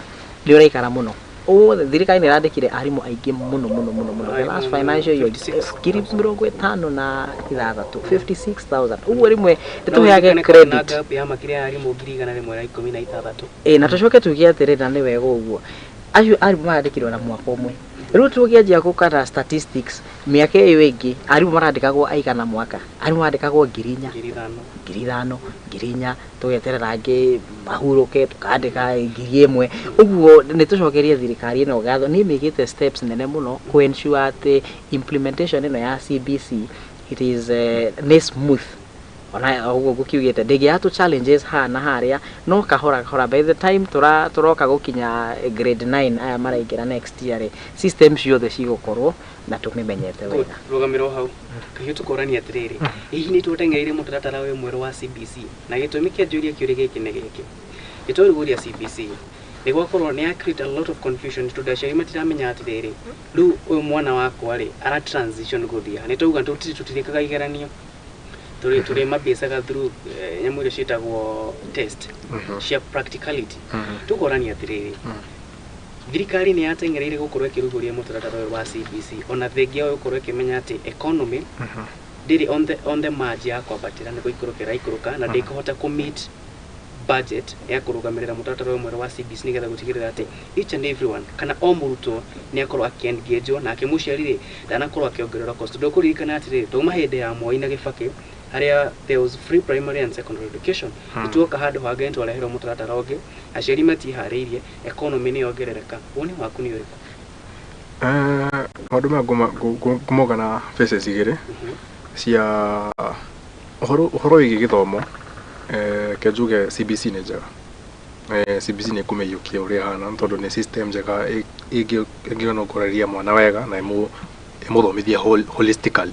nĩ ũraikara mũno. Ũmũthĩ thirikari nĩ ĩrandĩkire arimũ aingĩ mũno mũno mũno mũno. The last financial year 56,000. 56,000, 56,000. Ũguo rĩmwe nĩtũheage credit. Gap ya makĩria ya arimũ 116,000. Ĩ, na tũcoke tuge atĩrĩ, na nĩ wega ũguo, acio arimũ marandĩkirwo na mwaka ũmwe. Rĩu tũngĩanjia gũkara statistics mĩaka ĩyo ĩngĩ, arimũ marandĩkagwo aigana mwaka? Arimũ marandĩkagwo 4,000. 5,000. 5,000, 4,000, tũgeterera angĩ mahurũke tũkandĩka 1,000. Ũguo nĩ tũcokerie thirikari ĩno ngatho, nĩ ĩmĩkĩte steps nene mũno kũ ensure atĩ implementation ĩno ya CBC it is nĩ smooth. Ona ũguo ngũkiugĩte ndĩngĩaga tũ challenges haha na harĩa, no kahora kahora, by the time tũroka gũkinya grade 9 aya maraingĩra next year rĩ, system ciothe cigũkorwo na tũmĩmenyete Good. wega. Rũgamĩrwo hau kahiũ, tũkorania atĩrĩrĩ, hihi nĩ twateng'ereire mũtaratara ũyũ mwerũ wa CBC? Na gĩtũmi kĩa njũria kĩũria gĩkĩ nĩ gĩkĩ: nĩ twarugũria CBC, nĩ gwakorwo nĩ ya create a lot of confusion, tondũ aciari matiramenya atĩrĩrĩ, rĩu ũyũ mwana wakwa rĩ, ara transition gũthiĩ ha? Nĩ twauga tũtirĩkaga igeranio, tũrĩ mabecaga through nyamũ iria ciĩtagwo test cia practicality. Tũkorania atĩrĩrĩ, thirikari nĩ yateng'ereire gũkorwo ĩkĩrugũria mũtaratara ũyũ wa CBC, ona thengia wa gũkorwo ĩkĩmenya atĩ economy ndĩrĩ on the marge ya kwambatĩra, nĩ gũikũrũka ĩraikũrũka, na ndĩkũhota kũ meet budget ya kũrũgamĩrĩra mũtaratara ũyũ mwerũ wa CBC, nĩgetha gũtigĩrĩra atĩ each and everyone kana o mũrutwo nĩ akorwo akĩengageo, nake mũciari rĩ, ndanakorwo akĩongererwo cost. Tondũ ũkũririkana atĩrĩrĩ, twauma hĩndĩ ya Moi na Gĩbakĩ harĩa there was free primary and secondary education. Nĩtuoka handũ hangĩ, nĩtwareherwo mũtaratara ũngĩ, aciari matiharĩirie, economy nĩ yongerereka. Woni waku nĩ ũrĩkũ? Maũndũ maya ngũmoga na phases igĩrĩ cia ũhoro wĩgiĩ gĩthomo. Ke njuge CBC nĩ njega. CBC nĩ ĩkũmĩiyũkia ũrĩa ĩhana, tondũ nĩ system njega ĩngĩongoreria mwana wega na ĩmũthomithie holistically.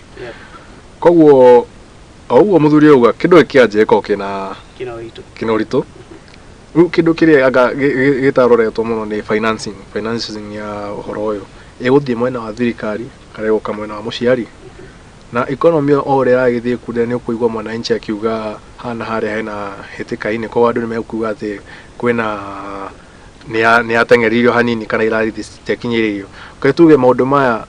Koguo o ũguo mũthuri auga, kĩndũ gĩkĩ kĩanjia gĩkoragwo kĩna kĩna ũritũ. Kĩna ũritũ. Rĩu kĩndũ kĩrĩa anga gĩtaroretwo mũno nĩ financing ya ũhoro ũyũ, ĩgũthiĩ mwena wa thirikari kana ĩgũka mwena wa mũciari? Na economy o ũrĩa ĩragĩthiĩ kũrĩa, nĩ ũkũigua mwananchi akiuga haha na harĩa hena hĩtĩka-inĩ. Koguo andũ nĩ mekuga atĩ kwĩna nĩ yateng'eririo hanini kana irathi citiakinyĩrĩirio. Reke tuge maũndũ maya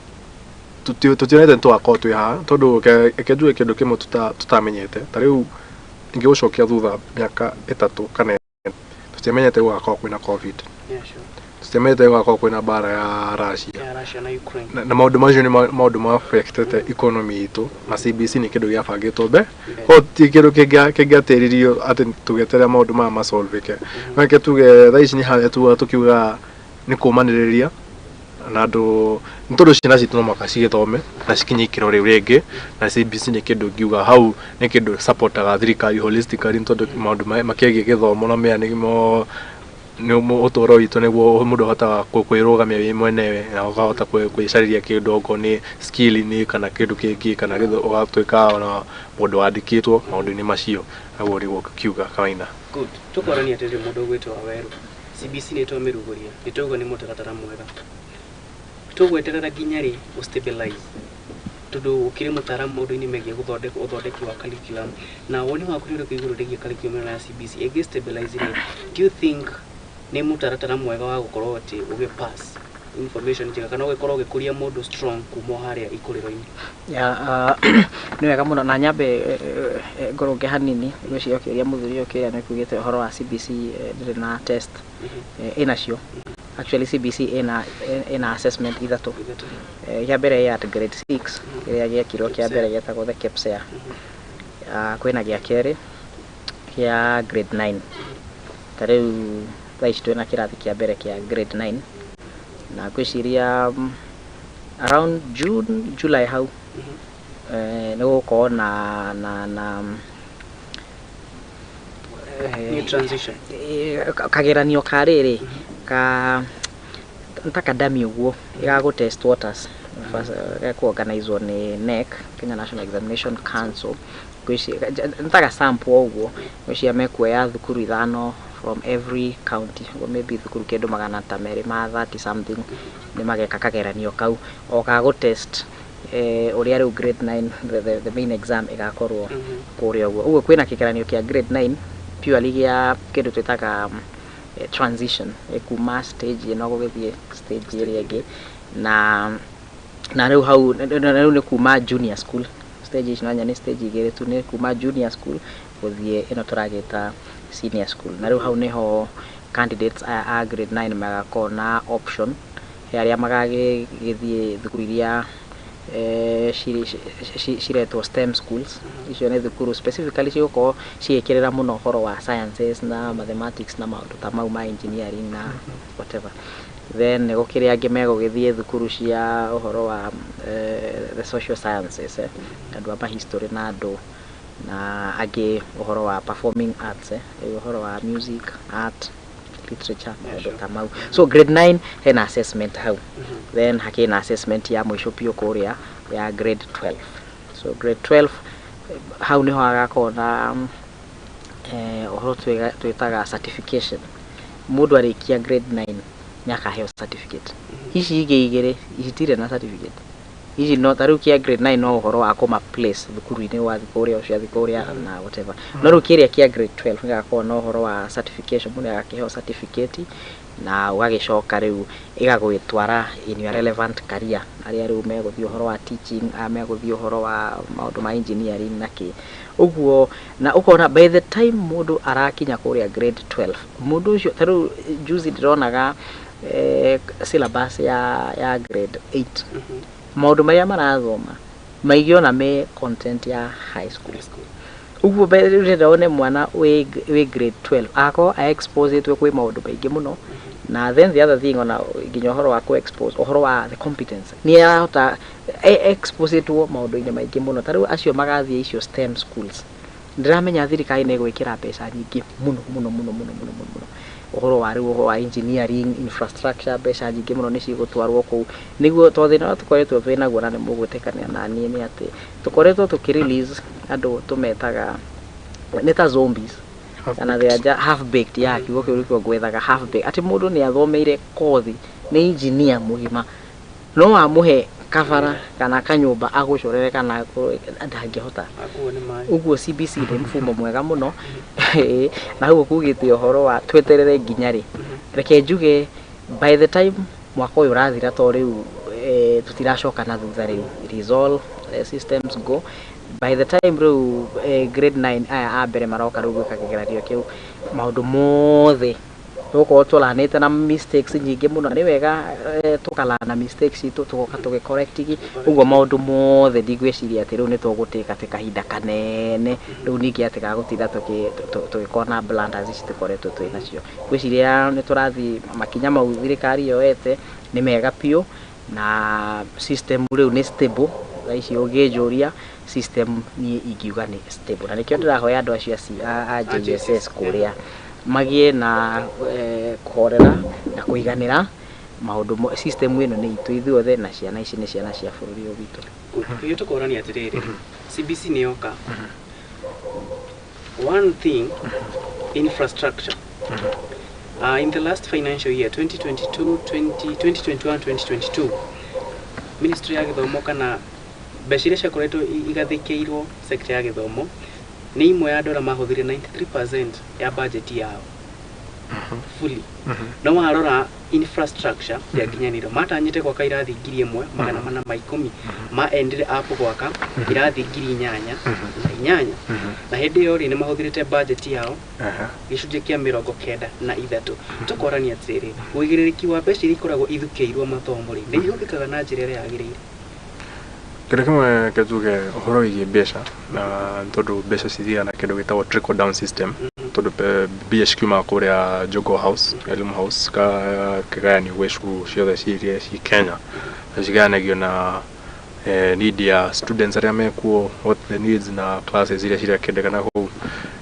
tũtionete nĩ tũgakorwo twĩ haha, tondũ reke njuge kĩndũ kĩmwe tũtamenyete. Ta rĩu ingĩgũcokia thutha mĩaka 3 kana 4, tũtiamenyete gũgakorwo kwĩna COVID. Tũtiamenyete gũgakorwo kwĩna mbara ya Russia. Ya Russia na Ukraine. Na maũndũ macio nĩ maũndũ ma affectete economy itũ, na CBC nĩ kĩndũ gĩabangĩtwo mbe ko ti kĩndũ kĩngĩatĩririo atĩ tũgĩeterera maũndũ maya masolvĩke. No reke tuge thaa ici nĩ harĩa tuga tũkiuga nĩ kũmanĩrĩria na andũ, nĩ tondũ ciana citũ no mũhaka cigĩthome na cikinye ikĩro rĩu rĩngĩ. Na CBC nĩ kĩndũ ngiuga hau nĩ kĩndũ supportaga thirikari holistically, nĩ tondũ maũndũ makĩgiĩ gĩthomo na mea nĩmo nĩ ũtũro witũ, nĩguo mũndũ ahotaga kwĩrũgamia wĩ mwenyewe na ũkahota kwĩcarĩria kĩndũ, okorwo nĩ skill-inĩ kana kĩndũ kĩngĩ, kana ũgatuĩka ona mũndũ wandĩkĩtwo maũndũ-inĩ macio. Naguo nĩguo kiuga kawaida. Good. Tũkorania atĩrĩrĩ, mũndũ ũgwĩtwo Wawerũ, CBC nĩ twamĩrugũria, nĩ twauga nĩ mũtaratara mwega, tũgweterera nginya rĩ ũstabilize? Tondũ ũkĩrĩ mũtaaramu maũndũ-inĩ megiĩ gũthondeka ũthondeki wa curriculum, na woni waku nĩ ũrĩkũ igũrũ rĩgiĩ curriculum ĩno ya CBC? Ĩngĩ stabilize rĩ, do you think nĩ mũtaratara mwega wa gũkorwo atĩ ũgĩ pass information njega kana ũgĩkorwo ũgĩkũria mũndũ strong kuma o harĩa ikũrĩro-inĩ? Ya, nĩ wega mũno, na nyambe ngũrũnge hanini. Ngwĩciria ũkĩũria mũthuri ũyũ kĩũria nĩ kugĩte ũhoro wa CBC ndĩrĩ na test. Ĩnacio. Actually CBC ĩna assessment ithatũ. Ithatũ. Kĩa mbere ĩ at grade 6, kĩrĩa gĩekirwo kĩa mbere gĩetagwo the KPSEA. Kwĩna gĩa kerĩ kĩa grade 9. Ta rĩu thaa ici twĩna kĩrathi kĩa mbere kĩa grade 9, na ngwĩciria around June, July hau nĩ gũgũkorwo na New transition. Kageranio ka rĩrĩ ka ta kadami ũguo gagũ test waters. First, gakũ-organizwo nĩ KNEC, Kenya National Examination Council. Ngwĩciria nĩ ta ga sample ũguo. Ngwĩciria mekuoya thukuru ithano from every county, ũguo maybe thukuru kĩndũ magana ta merĩ ma 30 something nĩ mageka kageranio kau o ga gũ test ũrĩa rĩu grade 9 the main exam ĩgakorwo kũrĩa ũguo. Ũguo kwĩna kĩgeranio kĩa grade 9 purely gĩa kĩndũ twĩtaga transition, kuma stage ĩno gũgĩthiĩ stage ĩrĩa ĩngĩ, na rĩu hau na rĩu nĩ kuma junior school stage ici, no nĩ stage igĩrĩ tu, nĩ kuma junior school gũthiĩ ĩno tũragĩta senior school. Na rĩu hau nĩho candidates aya a grade 9 magakorwo na option he arĩa magagĩthiĩ thukuru iria ciretwo STEM schools. Icio nĩ thukuru specifically cigũkorwo cigĩkĩrĩra mũno ũhoro wa sciences na mathematics na maũndũ ta mau ma engineering na whatever. Then nĩ gũkĩrĩ angĩ megũgĩthiĩ thukuru cia ũhoro wa the social sciences, andũ a ma history na andũ na angĩ ũhoro wa performing arts, rĩu ũhoro wa music, art, literature, maũndũ ta mau. So grade 9 hena assessment hau, then hakĩrĩ na assessment ya mũico biũ kũrĩa ya grade 12. So grade 12 hau nĩho hagakorwo na ũhoro twĩtaga certification. Mũndũ arĩkia grade 9 nĩ akaheo certificate. Ici ingĩ igĩrĩ itirĩ na certificate ici, no ta rĩu kĩa grade 9 no ũhoro wa kũma place thukuru-inĩ, wathiĩ kũrĩa ũcio athiĩ kũrĩa na whatever. No rĩu kĩrĩa kĩa grade 12 gĩgakorwo na ũhoro wa certification, mũndũ agakĩheo certificate na ũgagĩcoka rĩu ĩgagwĩtwara in your relevant career, arĩa rĩu megũthiĩ ũhoro wa teaching, arĩa megũthiĩ ũhoro wa maũndũ ma engineering na kĩ ũguo. Na ũkona by the time mũndũ arakinya kũrĩa grade 12, mũndũ ũcio, ta rĩu juzi ndĩronaga syllabus ya grade 8, maũndũ marĩa marathoma maingĩ ona me content ya high school. Ũguo rĩu ndĩrenda wone mwana wĩ grade 12 agakorwo exposetwo kwĩ maũndũ maingĩ mũno. Na then the other thing, ona nginya ũhoro wa kũ expose ũhoro wa the competence, nĩ arahota exposetwo maũndũ-inĩ maingĩ mũno. Ta rĩu acio magathiĩ icio STEM schools, ndĩramenya thirikari nĩ ĩgwĩkĩra mbeca nyingĩ mũno mũno mũno mũno mũno mũno mũno ũhoro wa rĩu ũhoro wa engineering infrastructure. Mbeca nyingĩ mũno nĩ cigũtwarwo kũu, nĩguo to thĩna ũrĩa tũkoretwo twĩ naguo, na nĩ mũgwĩtĩkania na niĩ, nĩ atĩ tũkoretwo tũkĩ release andũ tũmetaga nĩ ta zombies kana they are half baked, ya kiugo kĩu nĩkĩo ngwethaga, half baked, atĩ mũndũ nĩ athomeire kothi, nĩ engineer mũgima, no wamũhe kabara kana kanyũmba agũcorere kana ndangĩhota. Akuo nĩ maĩ. Ũguo CBC nĩ mfumo mwega mũno. Na hau ũkugĩte ũhoro wa tweterere nginya rĩ, reke njuge by the time mwaka ũyũ ũrathira, to rĩu tũtiracoka na thutha, rĩu it is all systems go. By the time rĩu grade 9 aya a mbere maroka rĩu gwĩka kĩgeranio kĩu, maũndũ mothe tũgũkorwo tũranĩte na mistakes nyingĩ mũno. Nĩ wega tũkarana mistakes citũ, tũgoka tũgĩ-correct ũguo maũndũ mothe. Ndigwĩciria atĩ rĩu nĩ tũgũtĩka atĩ kahinda kanene rĩu ningĩ atĩ gagũtinda tũgĩkorwo na blunders ici tũkoretwo twĩ nacio. Ngwĩciria nĩ tũrathiĩ makinya mau thirikari yoete nĩ mega biũ, na system rĩu nĩ stable. Thaa ici ũngĩnjũria system, niĩ ingiuga nĩ stable, na nĩkĩo ndĩrahoya andũ acio a JSS kũrĩa magĩe na kũhorera na kũiganĩra maũndũ. System ĩno nĩ itũ ithuothe, na ciana ici nĩ ciana cia bũrũri ũyũ witũ. Kĩrĩa tũkũrania atĩrĩrĩ, CBC nĩ yoka. One thing, infrastructure. In the last financial year 2022 20, 2021 2022, ministry ya gĩthomo kana mbeca iria ciakoretwo igathĩkĩirwo sector ya gĩthomo nĩ imwe ya andũ arĩa mahũthĩrire 93% ya budget yao fully, no warora infrastructure ndĩakinyanĩire. Matanyĩte gwaka irathi 1410, ma ended up gwaka irathi 8008, na hĩndĩ ĩyo rĩ nĩ mahũthĩrĩte budget yao gĩcunjĩ kĩa 93. Tũkorania atĩrĩrĩ, ũigĩrĩrĩki wa mbeca iria ikoragwo ithukĩirwo mathomo rĩ, nĩ ihũthĩkaga na njĩra ĩrĩa yagĩrĩire? Kĩndũ kĩmwe reke njuge ũhoro wĩgiĩ mbeca, na tondũ mbeca cithiaga na kĩndũ gĩtagwo trickle down system, tondũ mbia cikiumaga kũrĩa Jogoo House, Elimu House, kĩgayanio gwĩ cukuru ciothe ciria ci Kenya, na cigayanagio na need ya students arĩa mekuo, what the needs na classes iria cirakĩendekana kũu.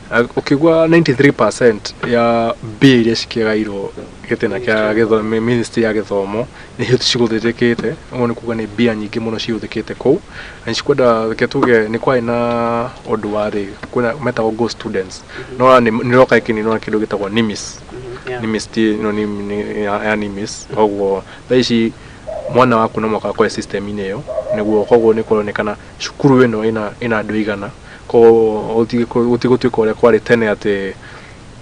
Ũkĩgua 93% ya mbia iria cikĩgairwo gĩtĩna kĩa gĩthomo, ministry ya gĩthomo nĩ cihũthĩrĩkĩte. Ũguo nĩ kuga nĩ mbia nyingĩ mũno cihũthĩkĩte kũu, na nĩcikwenda, reke tuge nĩ kwarĩ na ũndũ warĩ kwĩna metagwo ghost students, no nĩ roka ĩkĩninwo na kĩndũ gĩtagwo NIMIS. NIMIS ti ĩno nĩ ya NIMIS. Koguo thaa ici mwana waku no mũhaka akorwo system-inĩ ĩyo nĩguo, koguo nĩ kũronekana cukuru ĩno ĩna andũ igana. Koguo gũtigũtuĩka ũrĩa kwarĩ tene atĩ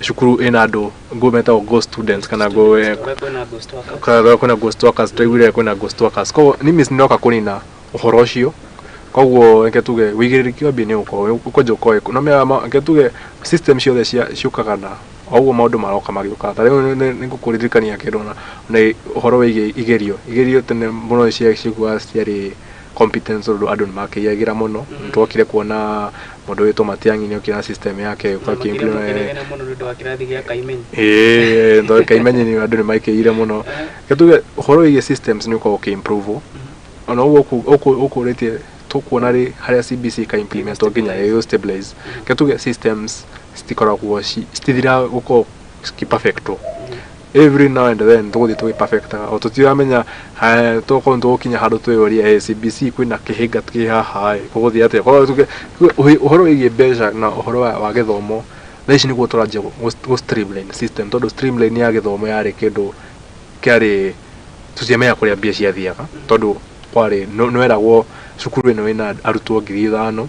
cukuru ĩna andũ ngo metagwo ghost students kana go Ũrĩa kwĩna ghost workers. Kana kwĩna ghost workers, twaiguire kwĩna ghost workers. Koguo NIMIS nĩ roka kũnina ũhoro ũcio. Koguo reke tuge wĩigĩrĩrĩki wa mbia nĩ ũgũkorwo ũkwenja ũkorwo no mea, reke tuge system ciothe cia ciũkaga na o ũguo maũndũ maroka magĩũkaga. Ta rĩu nĩ ngũkũririkania kĩndũ na nĩ ũhoro wĩgiĩ igerio. Tene mũno ciugaga ciarĩ competence, tondũ andũ nĩ makĩiyagĩra mũno. Nĩ twokire kuona mũndũ wĩtwo Matiang'i nĩ okire na system yake Na makĩria makĩnegena mũno nĩ ũndũ wa kĩrathi gĩa Kaimenyi. Ĩĩ, tondũ Kaimenyi nĩ andũ nĩ maikĩire mũno. Reke tuge ũhoro wĩgiĩ systems nĩ ũkoragwo ũkĩ-improve, ona ũguo ũkũrĩtie tũkuona rĩ harĩa CBC ĩka implement nginya ĩgũ stabilize. Reke tuge systems citikoragwo citithiraga gũkorwo cikĩ-perfectwo. Every now and then tũgũthiĩ tũgĩ-perfectaga, o tũtiramenya tũkorwo tũgũkinya handũ twĩyũrie, CBC kwĩna kĩhĩnga kĩ haha ĩ, gũgũthiĩ atĩa? Koguo tuge ũhoro wĩgiĩ mbeca na ũhoro wa gĩthomo, thaa ici nĩguo tũranjia gũ streamline system, tondũ streamline ya gĩthomo yarĩ kĩndũ kĩarĩ tũtiamenyaga kũrĩa mbia ciathiaga, tondũ kwarĩ nĩweragwo cukuru ĩno ĩna arutwo 5,000,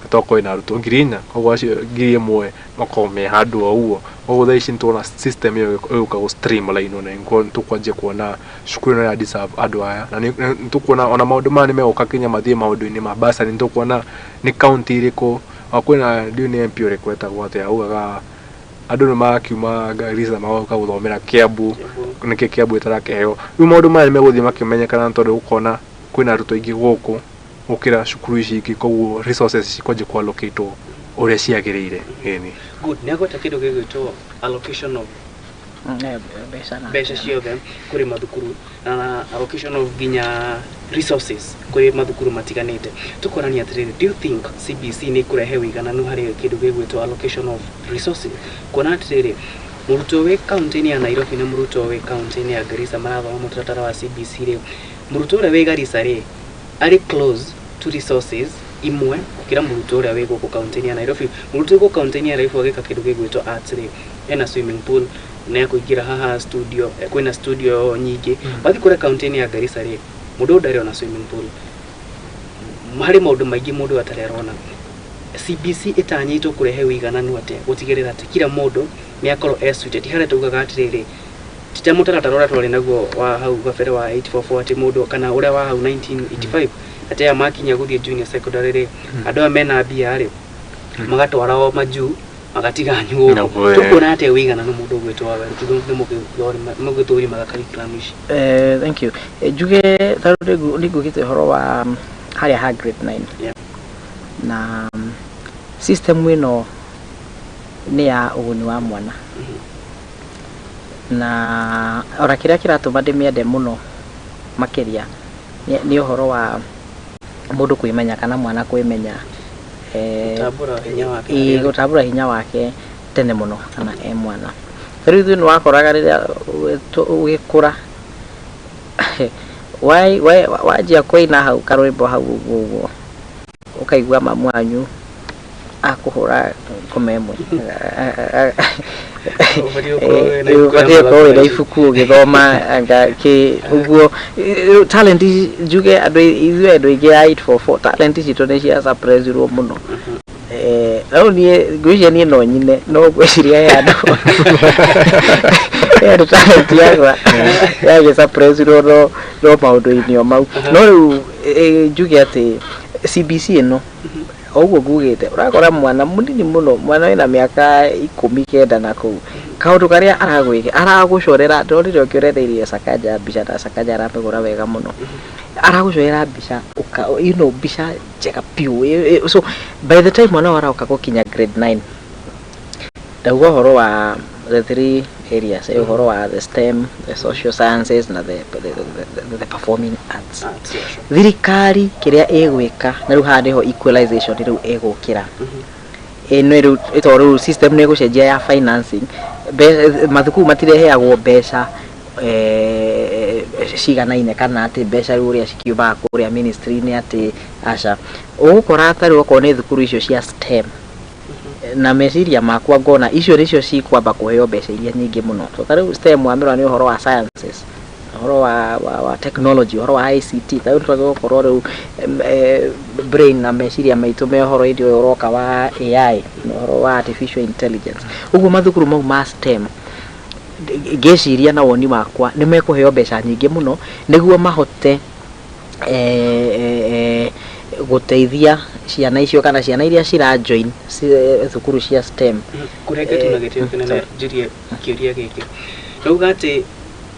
tokorwo ĩna arutwo 4,000, koguo acio 1,000 makoragwo me handũ o ũguo. Koguo thaa ici nĩtũrona system ĩyo ĩgũka gũ streamline, na nĩkuo tũkwanjia kuona cukuru ĩno ya deserve andũ aya, na nĩ tũkuona ona maũndũ maya nĩ megũka nginya mathiĩ maũndũ-inĩ ma bursary. Nĩ tũkuona nĩ county ĩrĩkũ kwĩna, ndiũĩ nĩ MP ũrĩkũ etagwo atĩa, augaga andũ nĩ makiuma Garissa magoka gũthomera Kiambu, nĩkĩ Kiambu ĩtarakĩheo? Rĩu maũndũ maya nĩ megũthiĩ makĩmenyekana, tondũ ũkona kwĩna arutwo aingĩ gũkũ gũkĩra cukuru ici ingĩ, koguo resources cikwanjia kũ allocate ũrĩa ciagĩrĩire, ĩni. Good, nĩ agweta kĩndũ gĩgwĩtwo allocation of Mbeca na mbeca ciothe kũrĩ mathukuru na allocation of nginya resources kũrĩ mathukuru matiganĩte. Tũkorania atĩrĩrĩ, do you think CBC nĩ ĩkũrehe ũigananu harĩ kĩndũ gĩgwĩtwo allocation of resources, kuona atĩrĩrĩ, mũrutwo wĩ kaunti-inĩ ya Nairobi na mũrutwo wĩ kaunti-inĩ ya Garissa marathoma mũtaratara wa CBC rĩ, mũrutwo ũrĩa wĩ Garissa rĩ arĩ close to resources imwe gũkĩra mũrutwo ũrĩa wĩ gũkũ kaunti-inĩ ya Nairobi? Mũrutwo wĩ gũkũ kaunti-inĩ ya Nairobi agĩka kĩndũ gĩgwĩtwo arts rĩ, ena swimming pool na ekũingĩra haha studio, kwĩna studio nyingĩ. Wathiĩ kũrĩa kaunti-inĩ ya Garissa rĩ, mũndũ ũyũ ndarĩ ona swimming pool, harĩ maũndũ maingĩ mũndũ ũyũ atarĩ arona. CBC ĩtanyĩtwo kũrehe ũigananu atĩa, gũtigĩrĩra atĩ kila mũndũ nĩ akorwo e suited harĩa tugaga atĩrĩrĩ, ti ta mũtaratara ũrĩa twarĩ naguo wa hau kabere wa 844, atĩ mũndũ kana ũrĩa wa hau 1985, atĩ aya makinya gũthiĩ junior secondary rĩ, andũ aya mena mbia rĩ magatwara o majuu, magatiga anyu gũkũ. Naguo, Tũkuona atĩa ũigananu, mũndũ ũgwĩtwo Waweru, tondũ nĩ mũgĩthũrimaga curriculum ici? Thank you. Njuge tarĩu nĩ ngugĩte ũhoro wa harĩa ha grade 9 na system ĩno nĩ ya ũguni wa mwana, na ona kĩrĩa kĩratũma ndĩmĩende mũno makĩria nĩ ũhoro wa mũndũ kwĩmenya kana mwana kwĩmenya, Gũtambũra hinya wake. Ĩĩ, gũtambũra hinya wake tene mũno kana e mwana. Ta rĩu ithuĩ nĩ wakoraga rĩrĩa ũgĩkũra wanjia kũina hau karwĩmbo hau ũguo ũguo, ũkaigua mamu wanyu akũhũra ngoma ĩmwe. Ũbatiĩ gũkorwo wĩna ibuku rĩa Ũbatiĩ gũkorwo wĩna mathabu. Ibuku ũgĩthoma anga kĩ ũguo. Talent njuge andũ ithuĩ andũ aingĩ a 844 talent citũ nĩ cia suppressirwo mũno. Rĩu niĩ ngwĩciria niĩ no nyine, no ngwĩciria he andũ talent yakwa yagĩ suppressirwo no maũndũ-inĩ o mau. No rĩu njuge atĩ CBC ĩno, o ũguo ngugĩte, ũrakora mwana mũnini mũno, mwana wĩna mĩaka 19 na kũu, kaũndũ karĩa aragwĩka aragũcorera, ndonire ũkĩũretheirie Sakaja mbica, na Sakaja aramĩgũra wega mũno, aragũcorera mbica mbica njega biũ. So by the time mwana aroka gũkinya grade 9, ndauga ũhoro wa the three areas, ũhoro wa the STEM, the social sciences na the performing arts. Arts, yeah, sure. Thirikari kĩrĩa ĩgwĩka, na rĩu haha nĩho equalization rĩu ĩgũkĩra. Ĩno rĩu ĩto rĩu system nĩ ĩgũcenjia ya financing. Mathukuru matireheagwo mbeca ciganaine, kana atĩ mbeca rĩu ũrĩa cikiumaga kũrĩa ministry-inĩ, atĩ aca. Ũgũkora ta rĩu okorwo nĩ thukuru icio cia STEM, na meciria makwa ngona icio nĩcio cikwamba kũheo mbeca iria nyingĩ mũno. So ta rĩu STEM wamĩrora nĩ ũhoro wa sciences, ũhoro wa technology, ũhoro wa ICT. Ta rĩu twagĩrĩirwo gũkorwo rĩu brain na meciria maitũ me ũhoro-inĩ ũyũ ũroka wa AI na ũhoro wa artificial intelligence. Ũguo mathukuru mau ma STEM, ngĩciria na woni wakwa, nĩ mekũheo mbeca nyingĩ mũno nĩguo mahote gũteithia ciana icio kana ciana iria cira join thukuru cia STEM. Kũrenge tu na gĩtĩo kĩnene, njũrie kĩũria gĩkĩ. Rauga atĩ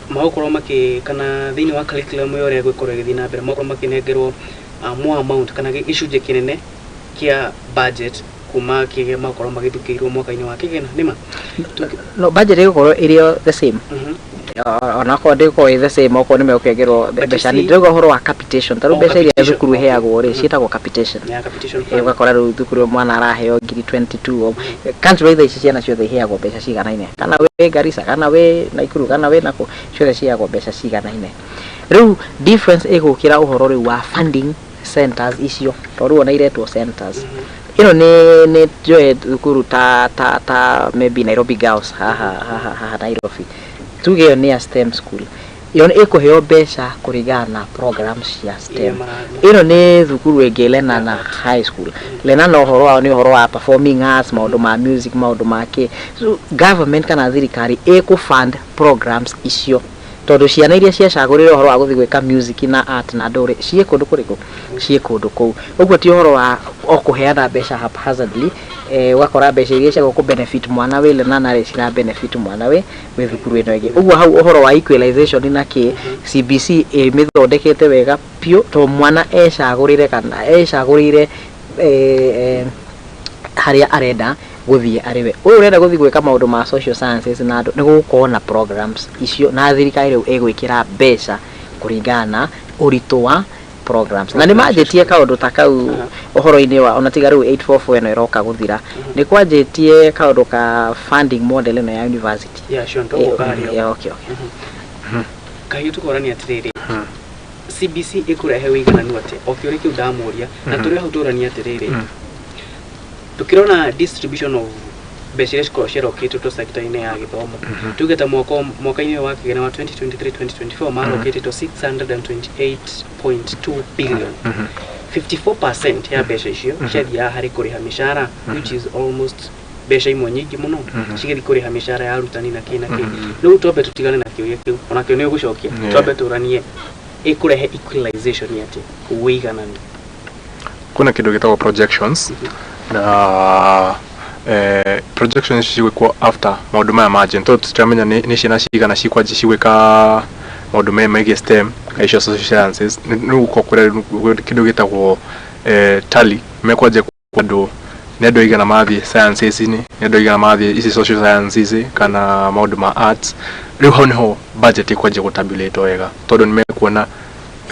magũkorwo makĩ kana thĩinĩ wa curriculum ĩyo ũrĩa ĩgũkorwo ĩgĩthiĩ na mbere, magũkorwo makĩnengerwo more amount kana gĩcunjĩ kĩnene kĩa budget kuma kĩrĩa magũkorwo magĩthukĩirwo mwaka-inĩ wa kĩgĩna, nĩma? No, budget ĩgũkorwo ĩrĩ o the same. Onakorwo ndĩgũkorwo ĩ the same, okorwo nĩ mekũongererwo But you mbeca. see- Ndĩrauga ũhoro wa capitation. Ta rĩu Oh, mbeca iria capitation, thukuru okay. iheagwo rĩ, ciĩtagwo capitation. Ya capitation fund. Ũgakora rĩu thukuru mwana araheo ngiri 22. Country thaa ici ciana ciothe iheagwo mbeca ciganaine, kana wĩ Garissa, kana wĩ Nakuru, kana wĩ nakũ, ciothe ciheagwo mbeca ciganaine. Rĩu difference ĩgũkĩra ũhoro rĩu wa funding centers icio, tondũ rĩu ona iretwo centers. Ĩno nĩ njoe thukuru ta maybe Nairobi Girls haha Nairobi, tuge ĩyo nĩ ya STEM school, ĩyo nĩ ĩkũheo mbeca kũringana na programs cia STEM. Ĩno nĩ thukuru ĩngĩ, Lenana High School. Lenana ũhoro wao nĩ ũhoro wa performing arts, maũndũ ma music, maũndũ ma kĩ. So government kana thirikari ĩkũ fund programs icio, tondũ ciana iria ciacagũrire ũhoro wa gũthiĩ gwĩka music na art na ndũrĩ ciĩ kũndũ kũrĩkũ, ciĩ kũndũ kũu. Ũguo ti ũhoro wa o kũheana mbeca haphazardly, ũgakora mbeca iria cia gũkũ benefit mwana wĩ Lenana rĩ, cira benefit mwana wĩ thukuru ĩno ĩngĩ. Ũguo hau ũhoro wa equalization na kĩ, CBC ĩmĩthondekete wega biũ, tondũ mwana ecagũrĩre kana ecagũrĩire harĩa arenda gũthiĩ arĩ we. Ũyũ ũrenda gũthiĩ gwĩka maũndũ ma social sciences na andũ, nĩ gũgũkorwo na programs icio, na thirikari rĩu ĩgwĩkĩra mbeca kũringana na ũritũ wa programs. Na nĩ manjĩtie kaũndũ ta kau ũhoro-inĩ wa ona tiga rĩu 844 ĩno ĩroka gũthira, nĩ kwanjĩtie kaũndũ ka funding model ĩno ya university. Yeah, sure, ndũgũka harĩa. Yeah, okay. Kahiũ, tũkorania atĩrĩrĩ, CBC ĩkũrehe ũigananu atĩa? O kĩũria kĩu ndamũria na tũrĩ hau tũrania atĩrĩrĩ, tukĩrona distribution of mbeca iria cikoragwo ciarokĩtwo sector-inĩ ya gĩthomo, tuge ta mwaka-inĩ ũyũ wa kĩgĩna wa 2023-2024 marokĩtwo 628.2 billion, 54% ya mbeca icio ciathiaga harĩ kũrĩha mĩcara, which is almost mbeca imwe nyingĩ mũno cigĩthiĩ kũrĩha mĩcara ya arutani na kĩ na kĩ. Rĩu twambe tũtigane na kĩũria kĩu, onakĩo nĩ ũgũcokia. Twambe tũranie ĩkũrehe equalization atĩ, ũigananu. Kwĩna kĩndũ gĩtagwo projections, na projections ici cigwĩkwo after maũndũ maya manjie, tondũ tũtiramenya nĩ ciana cigana cikwanjia cigwĩka maũndũ maya megiĩ STEM na icio social sciences. Nĩ gũkorwo kũrĩ kĩndũ gĩtagwo tally, mekwanjia andũ nĩ andũ aigana mathiĩ sciences-inĩ, nĩ andũ aigana mathiĩ ici social sciences kana maũndũ ma arts. Rĩu hau nĩho budget ĩkwanjia gũtabulate wega, tondũ nĩ mekuona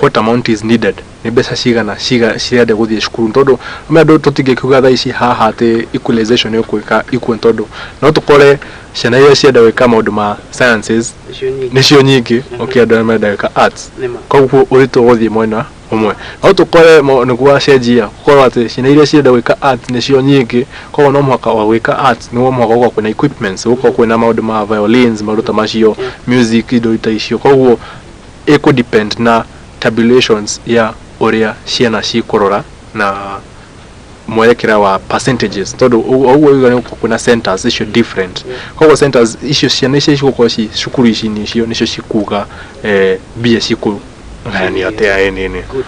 what amount is needed, nĩ mbeca cigana cirenda gũthiĩ cukuru, tondũ me andũ tũtingĩkiuga thaa ici haha atĩ equalization ĩgwĩka equal, tondũ no tũkore ciana iria cienda gwĩka maũndũ ma sciences icio nyingĩ nĩcio nyingĩ ũkĩ andũ arĩa marenda gwĩka arts. Nĩma. Koguo ũritũ ũgũthiĩ mwena ũmwe. No tũkore nĩguo wacenjia, gũkorwo atĩ ciana iria cienda gwĩka arts nĩcio nyingĩ, koguo no mũhaka wa gwĩka arts nĩguo mũhaka gũkorwo kwĩna equipments, gũkorwo kwĩna maũndũ ma violins, maũndũ ta macio, music, indo ta icio. Koguo ĩkũ depend na tabulations ya ũrĩa ciana cikũrora na mwerekera wa percentages, tondũ ũguo ũguo nĩ gũkorwo kwĩna centers icio different. Koguo centers icio, ciana icio cigũkorwo ci cukuru ici nĩcio cikuga mbia cikũgayanio atĩa ĩnini. Good.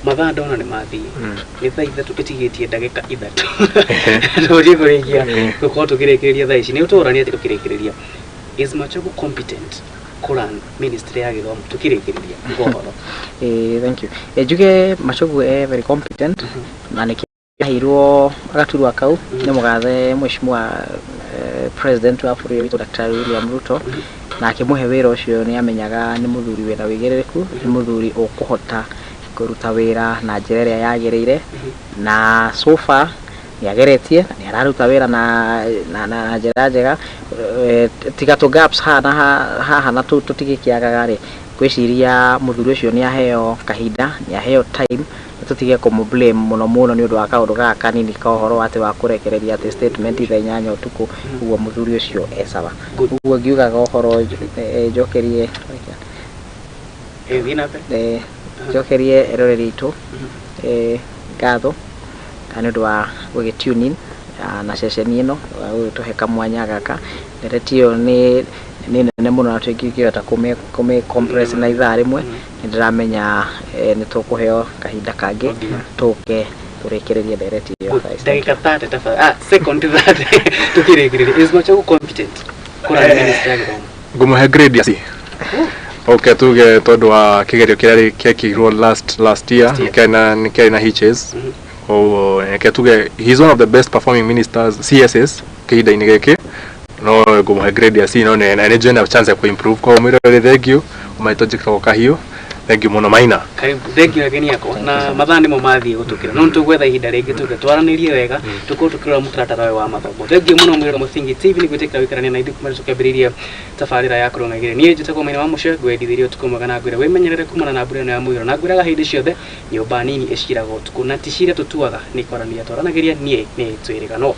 Mathaa ndona nĩ mathiĩ, nĩ thaa 3 ĩtigĩtie ndagĩka 3 tũthiĩ kũrĩkia gũkorwo tũkĩrĩkĩrĩria thaa ici. Nĩ ũtũrania atĩ tũkĩrĩkĩrĩria, is Machogu competent kũrun ministry ya gĩthomo? Tũkĩrĩkĩrĩria ũhoro. Thank you. Njuge Machogu e very competent, na nĩkĩo aheirwo gaturwa kau nĩ mũgathe mheshimiwa president wa bũrũri witũ Dr. William Ruto, na akĩmũhe wĩra ũcio nĩ amenyaga nĩ mũthuri wĩna wĩigĩrĩrĩku, nĩ mũthuri ũkũhota kũruta wĩra na njĩra ĩrĩa yagĩrĩire, na so far Nĩ ageretie na nĩ araruta wĩra na njĩra njega. Tiga tũ gaps haha na haha na tũtigĩkĩagaga rĩ, ngwĩciria mũthuri ũcio nĩ aheo kahinda, nĩ aheo time, na tũtige kũmũ blame mũno mũno nĩ ũndũ wa kaũndũ gaka kanini ka ũhoro atĩ wa kũrekereria atĩ statement thaa 8 ũtukũ. Ũguo mũthuri ũcio e sawa. Good. Ũguo ngiugaga ũhoro njokerie Thiĩ na mbere. Njokerie eroreri aitũ ngatho nĩ ũndũ wa gũgĩ tune in na ceceni ĩno wa gũgĩtũhe kamwanya gaka. Ndereti ĩyo nĩ nene mũno na tũtingĩhota kũmĩ compress na ithaa rĩmwe. Nĩ ndĩramenya nĩ tũkũheo kahinda kangĩ tũke tũrĩkĩrĩrie ndereti ĩyo. Good. Thaa ici. Thank you. Ndagĩka 30 tafadhali, second 30 tukĩrĩkĩrĩria, is Machogu competent kũrani ministry ya gĩthomo? Ngũmũhe grade ya C. Okay, tuge tondũ wa kĩgerio kĩrĩa kĩekirwo last last year. Last year. Nĩ kĩarĩ na hitches. Koguo reke tuge he's one of the best performing ministers, CSs, kĩhinda-inĩ gĩkĩ, no ngũmũhe grade ya C, no nĩ na nĩ njũĩ na chance ya kũimprove. Koguo mwĩroreri, thank you. Maitũ njĩtagwo Kahiũ, thank you mũno, Maina. Karibu, thank you ageni akwa. Na mathaa nĩmo mathiĩ gũtũkĩra, no nĩtũgwetha ihinda rĩngĩ tũke twaranĩrie wega, tũkorwo tũkĩrora mũtaratara ũyũ wa mathomo. Thank you mũno mwĩrora Mũthingi TV nĩ gwĩtĩkĩra gũikarania na ithuĩ kuma tũkĩambĩrĩria tabarĩra ya kũrũnga igĩrĩ. Niĩ njĩtagwo Maina wa Mũce, ngwendithĩrie ũtukũ mwega na ngwĩre wĩmenyerere kumana na mbura ĩno ya mũiyũro, na ngwĩraga hĩndĩ ciothe nyũmba nini ĩciraga ũtukũ na ti cira tũtuaga nĩ kwaranĩria twaranagĩria. Niĩ nĩ twĩrĩganwo.